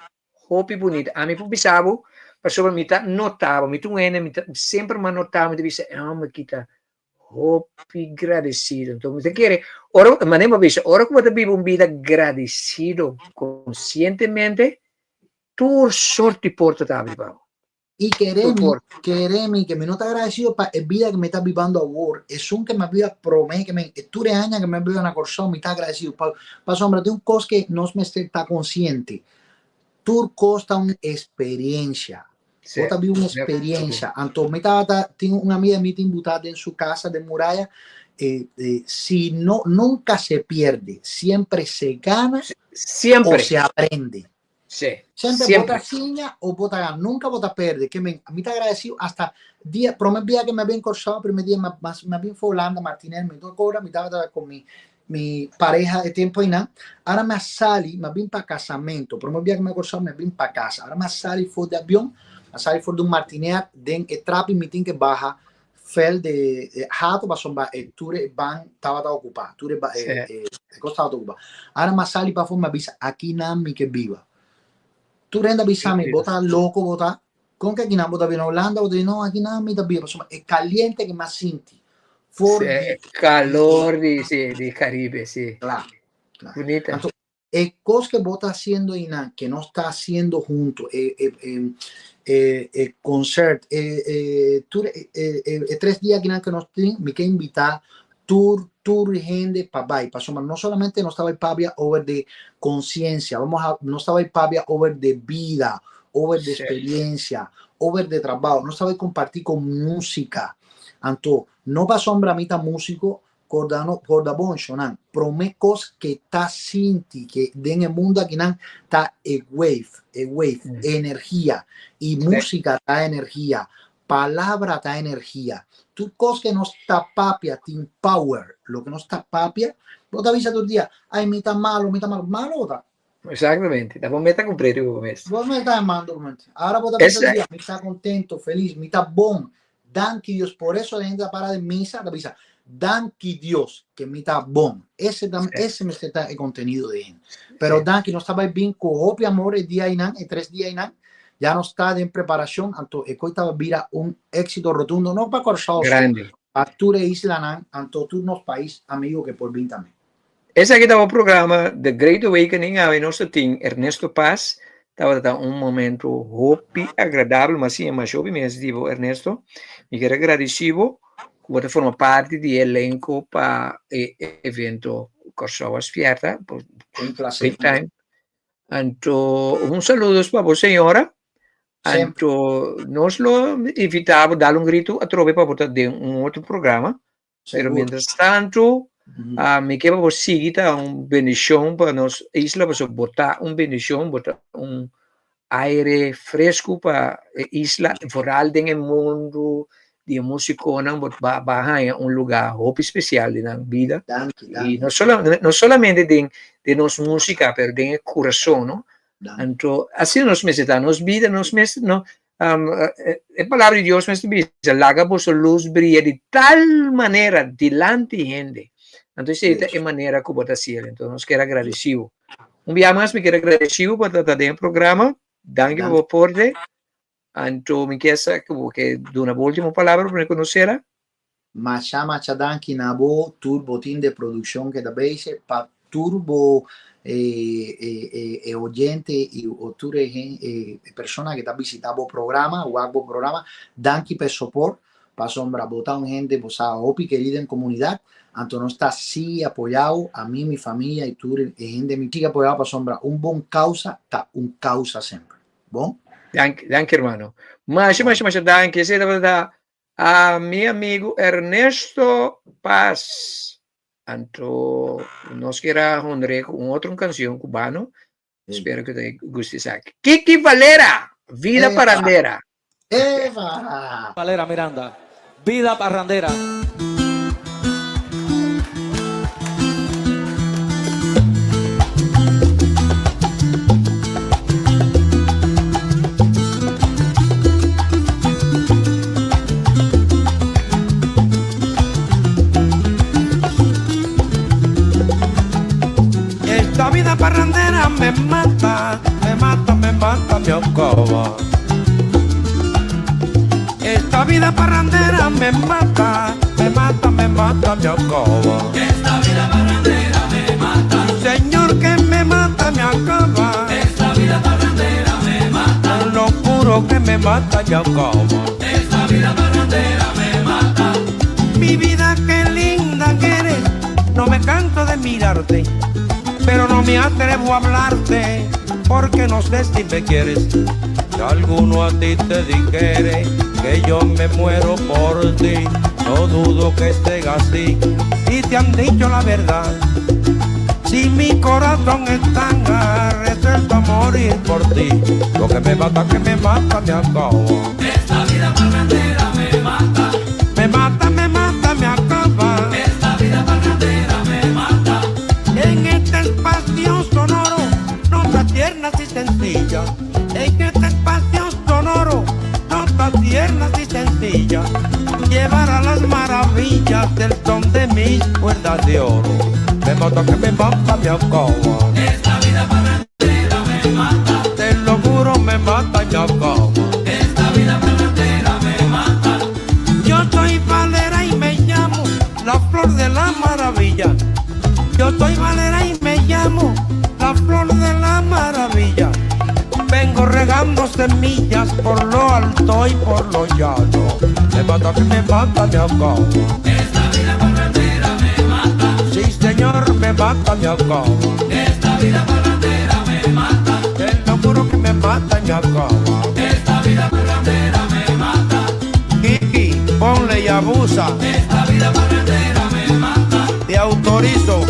hopi bunita. Ami por bisa bo, pasobra mi ta notaba, mi tu ene, mi ta semper m'a notaba, mi ta bisa, ah, mi kita hopi gradesido. Anto, mi ta kere, ora, manera mi bisa, ora ku bo ta biba un bida gradesido konsientemente, tur sorto di porta ta habri pa bo. I keremi, ku mi no ta agradesido pa e bida ku mi ta bibando awor, esun ku mi bida promé ku mi, tur aña ku mi biba na Kòrsou, mi ta agradesido. Pasobra tin un kos ku nos mester ta konsiente. Tur kos ta un eksperensia. Bo ta biba un eksperensia. Anto, mi ta, tin un amiga mi tin butá den su kas di muraya, si no, nunca se pierde, siempre se gana Siempre. o se aprende. Semper Siempre. bo ta siña o bo ta gana, nunka bo ta pèrdè. Ke men, mi ta agradesido hasta dia, promé dia ku mi a bin Kòrsou, promé dia mi a bin for Hulanda, Martinez, mi no kobra, mi tabata ku mi pareha e tempu einan. Ora mi a sali, mi a bin pa kasamentu. Promé dia ku mi a Kòrsou, mi a bin pa kasa. Ora mi a sali for di avion, a sali for di un Martinez, den e trapi mi tin ku baha. veld de hato pasobra e tur e ban tabata ocupa, tur e e cos tabata ocupa. Ara m'a sali pafó m'a bisa akinan mi ke biba. Tur hende a bisa mi bo ta loco bo ta, con ke akinan bo ta biba na Hulanda bo ta di no akinan mi ta biba pasobra e caliente ke m'a sinti for di Calor di si di Caribe si. Kla, kla. Bunita. Anto E kos ke bo ta hasiendo einan, ke nos ta hasiendo hunto, e e e e concert, e e tur e e e tres dia akinan ke nos tin, mi ke invitá tur tur hende pa bai, pasobra no solamente nos ta bai papia over de conciencia, vamos a nos ta bai papia over de bida, over de experiencia, over de trabao, nos ta bai comparti con musica. Anto, no pasobra mi ta musico, Corda no, corda bon shonan, prome cos ke ta sinti ke den e mundo akinan ta e wave, e wave, energia. Y musica ta energia, palabra ta energia. Tur cos ke nos ta papia tin power. Loke nos ta papia, bo ta bisa tur dia, ay mi ta malo, mi ta malo. Malo bo ta. Exactamente. Ta bo meta cumpli riba bo mes. Bo meta e mando bo mes. Ahora bo ta bisa tur dia, mi ta contento, feliz, mi ta bon. Danki Dios, por eso la gente ta para den misa, ta bisa, danki Dios que mi ta bon. Ese ta, ese mester ta e contenido de hende. Pero danki, nos ta bai bin cu hopi amor e dia einan, e tres dia einan. Ya nos ta den preparacion, anto e coi ta bira un éxito rotundo, no pa Kòrsou so, Grandi. pa tur e islanan, anto tur nos pais amigo que por bin tambe. Esaki ta bo programa The Great Awakening awe nos ta tin Ernesto Paz tabata ta un momento hopi agradabel mas siña masha hopi mes di bo Ernesto mi kier a gradeci bo ku bo ta forma parti di e elenco pa e evento Kòrsou a Spierta Un placer. Big time anto un saludos pa bo señora anto nos lo invita bo dal un grito atrobe pa bo ta den un otro programa Pero mientras tanto, uh, mi ke bo sigui ta un bendicion pa nos isla, paso bo ta un bendicion, bo ta un aire fresco pa e isla, vooral den e mundo di e musiconan, bo ba, ba haña un lugar hopi especial den nan vida. Danki, Y danki. no, sola, no solamente den, den nos música, pero den e corazón, no? Danki. Anto, asina nos mester ta, nos vida, nos mester, no, Um, e palabra di Dios mester bisa, laga boso luz bria di tal manera dilanti hende. Entonces, esta e manera ku bo ta hasiel. Entonces, nos kier agradecido. Un bia mas, mi kier agradecido pa ta den e programa. Danki pa bo aporte. Anto, mi kier sa ku bo ke duna bo último palabra prome ku nos sera. Masha masha danki na bo tur bo team de produccion ke ta bezig pa tur bo e oyente y o tur e e persona ke ta visita bo programa wak bo programa danki pa e soport pasobra bo ta un hende bo sa hopi keri den comunidad anto nos ta sigui apoyao ami mi famia y tur e hende mi sigui apoyao pasobra un bon causa ta un causa semper bon. Danki danki hermano masha masha masha danki esei tabata A mi amigu Ernesto Paz. Anto nos kier a honr'é ku un otro kanshon kubano. Spero ku ta gusta esaki. Kiki Valera, Vida Epa! Parandera. Epa! Valera Miranda, Vida Parrandera. Esta vida parrandera me mata, me mata, me mata, me acaba. Esta vida parrandera me mata, me mata, me mata, me acaba. Esta vida parrandera me mata. Señor que me mata, me acaba. Esta vida parrandera me mata. Lo juro que me mata y acaba. Esta vida parrandera me mata. Mi vida qué linda que eres, no me canso de mirarte, pero no me atrevo a hablarte, porque no sé si me quieres. Si alguno a ti te dijere que yo me muero por ti, no dudo que sea así, y te han dicho la verdad. Si mi corazón está resuelto a morir por ti, lo que me mata, que me mata, me acabo. Esta vida parrandera me mata. Me mata, me mata, me acaba. Esta vida parrandera me mata. En este espacio sonoro, notas tiernas y sencillas. En este espacio sonoro, notas tiernas y sencillas. llevar a las maravillas del son de mis cuerdas de oro. Me mata que me mata, me acaba. Esta vida parrandera me mata. Te lo juro, me mata y me acaba. Esta vida parrandera me mata. Yo soy Valera y me llamo la flor de la maravilla. Yo soy Valera y me llamo la flor de la maravilla. Vengo regando semillas por lo alto y por lo llano. Me mata que me mata, me acaba. Esta vida parrandera me mata. Sí, señor, me mata, me acaba. Esta vida parrandera me mata. Te lo juro que me mata y me acaba. Esta vida parrandera me mata. Kiki, ponle y abusa. Esta vida parrandera me mata. Te autorizo.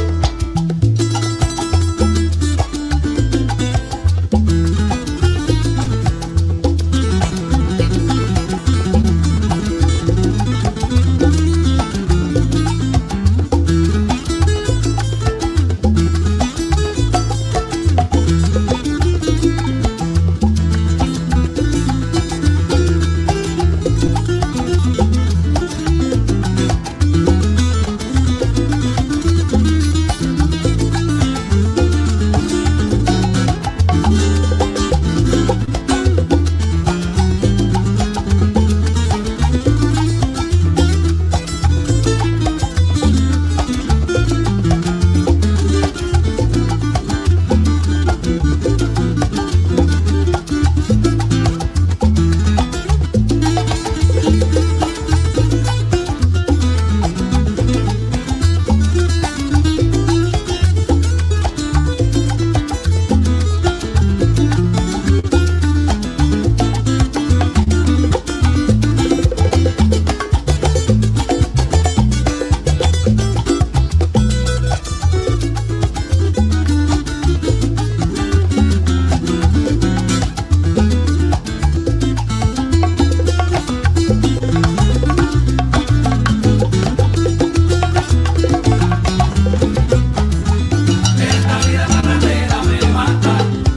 Esta vida parrandera me mata.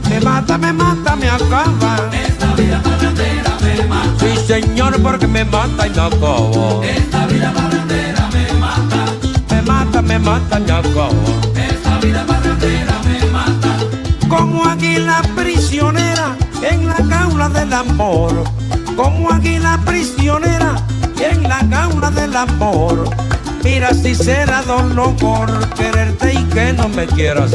Me mata, me mata, me acaba. Esta vida parrandera me mata. Sí, señor, porque me mata y me acabo. Esta vida parrandera me mata. Me mata, me mata y me acabo. Esta vida parrandera me mata. Como águila prisionera en la jaula del amor. Como águila prisionera en la jaula del amor. Mira si será dolor quererte y que no me quieras.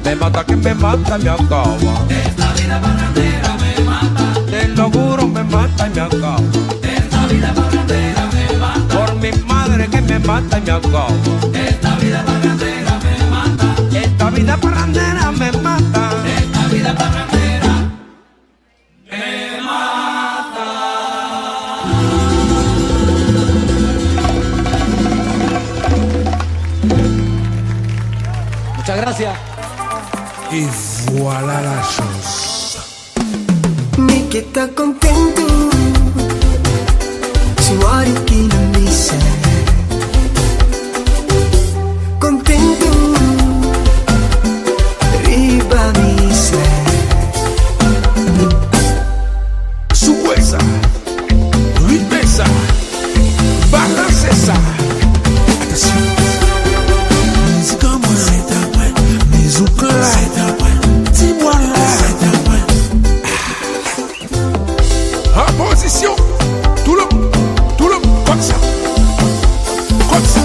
Me mata que me mata, me acaba. Esta vida parrandera me mata. Te lo juro, me mata y me acaba. Esta vida parrandera me mata. Por mi madre que me mata y me acaba. Esta vida parrandera me mata. Esta vida parrandera me mata. Esta vida parrandera me mata. Muchas gracias. Et voilà la chose. Mi ke ta kontentu Si wari na misa Kontentu Riba misa Souwe sa, ritme sa, balanse sa. Atansyon. Mizik an mwen, se ta mwen. Mizouk la, se ta mwen. Ti bwa la, se ta mwen. An pozisyon, tou le moun, tou le moun, kòm sa, kòm sa.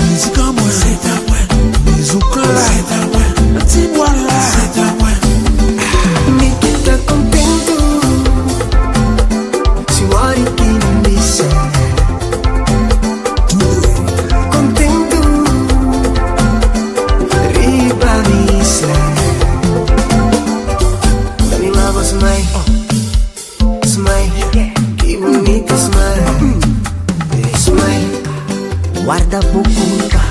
Mizik an mwen, se ta mwen. Mizouk la, se ta mwen. Ti bwa la, se ta mwen. Mi ke ta kontentu Si wari na misa Kontentu Riba misa Dami mama smile Smile Ki bunita smile Smile Warda bo kurpa,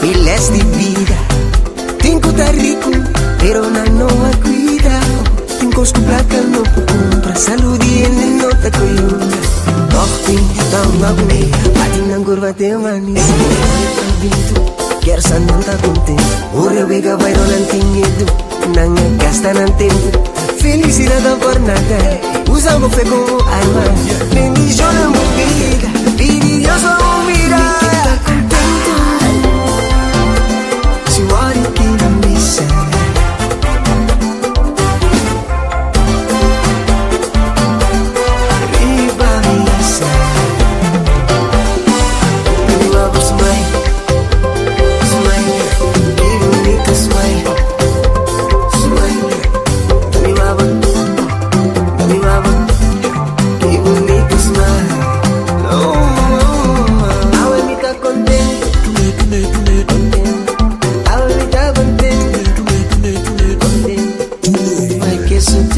e les di bida. Tin ku ta riku, pero nan no a kuida. Tin kos ku plaka no por kumpra, salú di hende no ta koyunta. Tòg tin ta hunga kuné, bati nan kurpa te manisé. Kier sa nan ta kontentu. Ora wega bai rònt nan tin miedu, nan a gasta nan tempu. Felisidat ta por nada, usa bo fe komo arma. Bendishoná bo bida.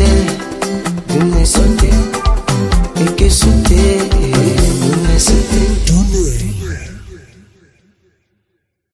Hotel, dun'e sote, e ke sote.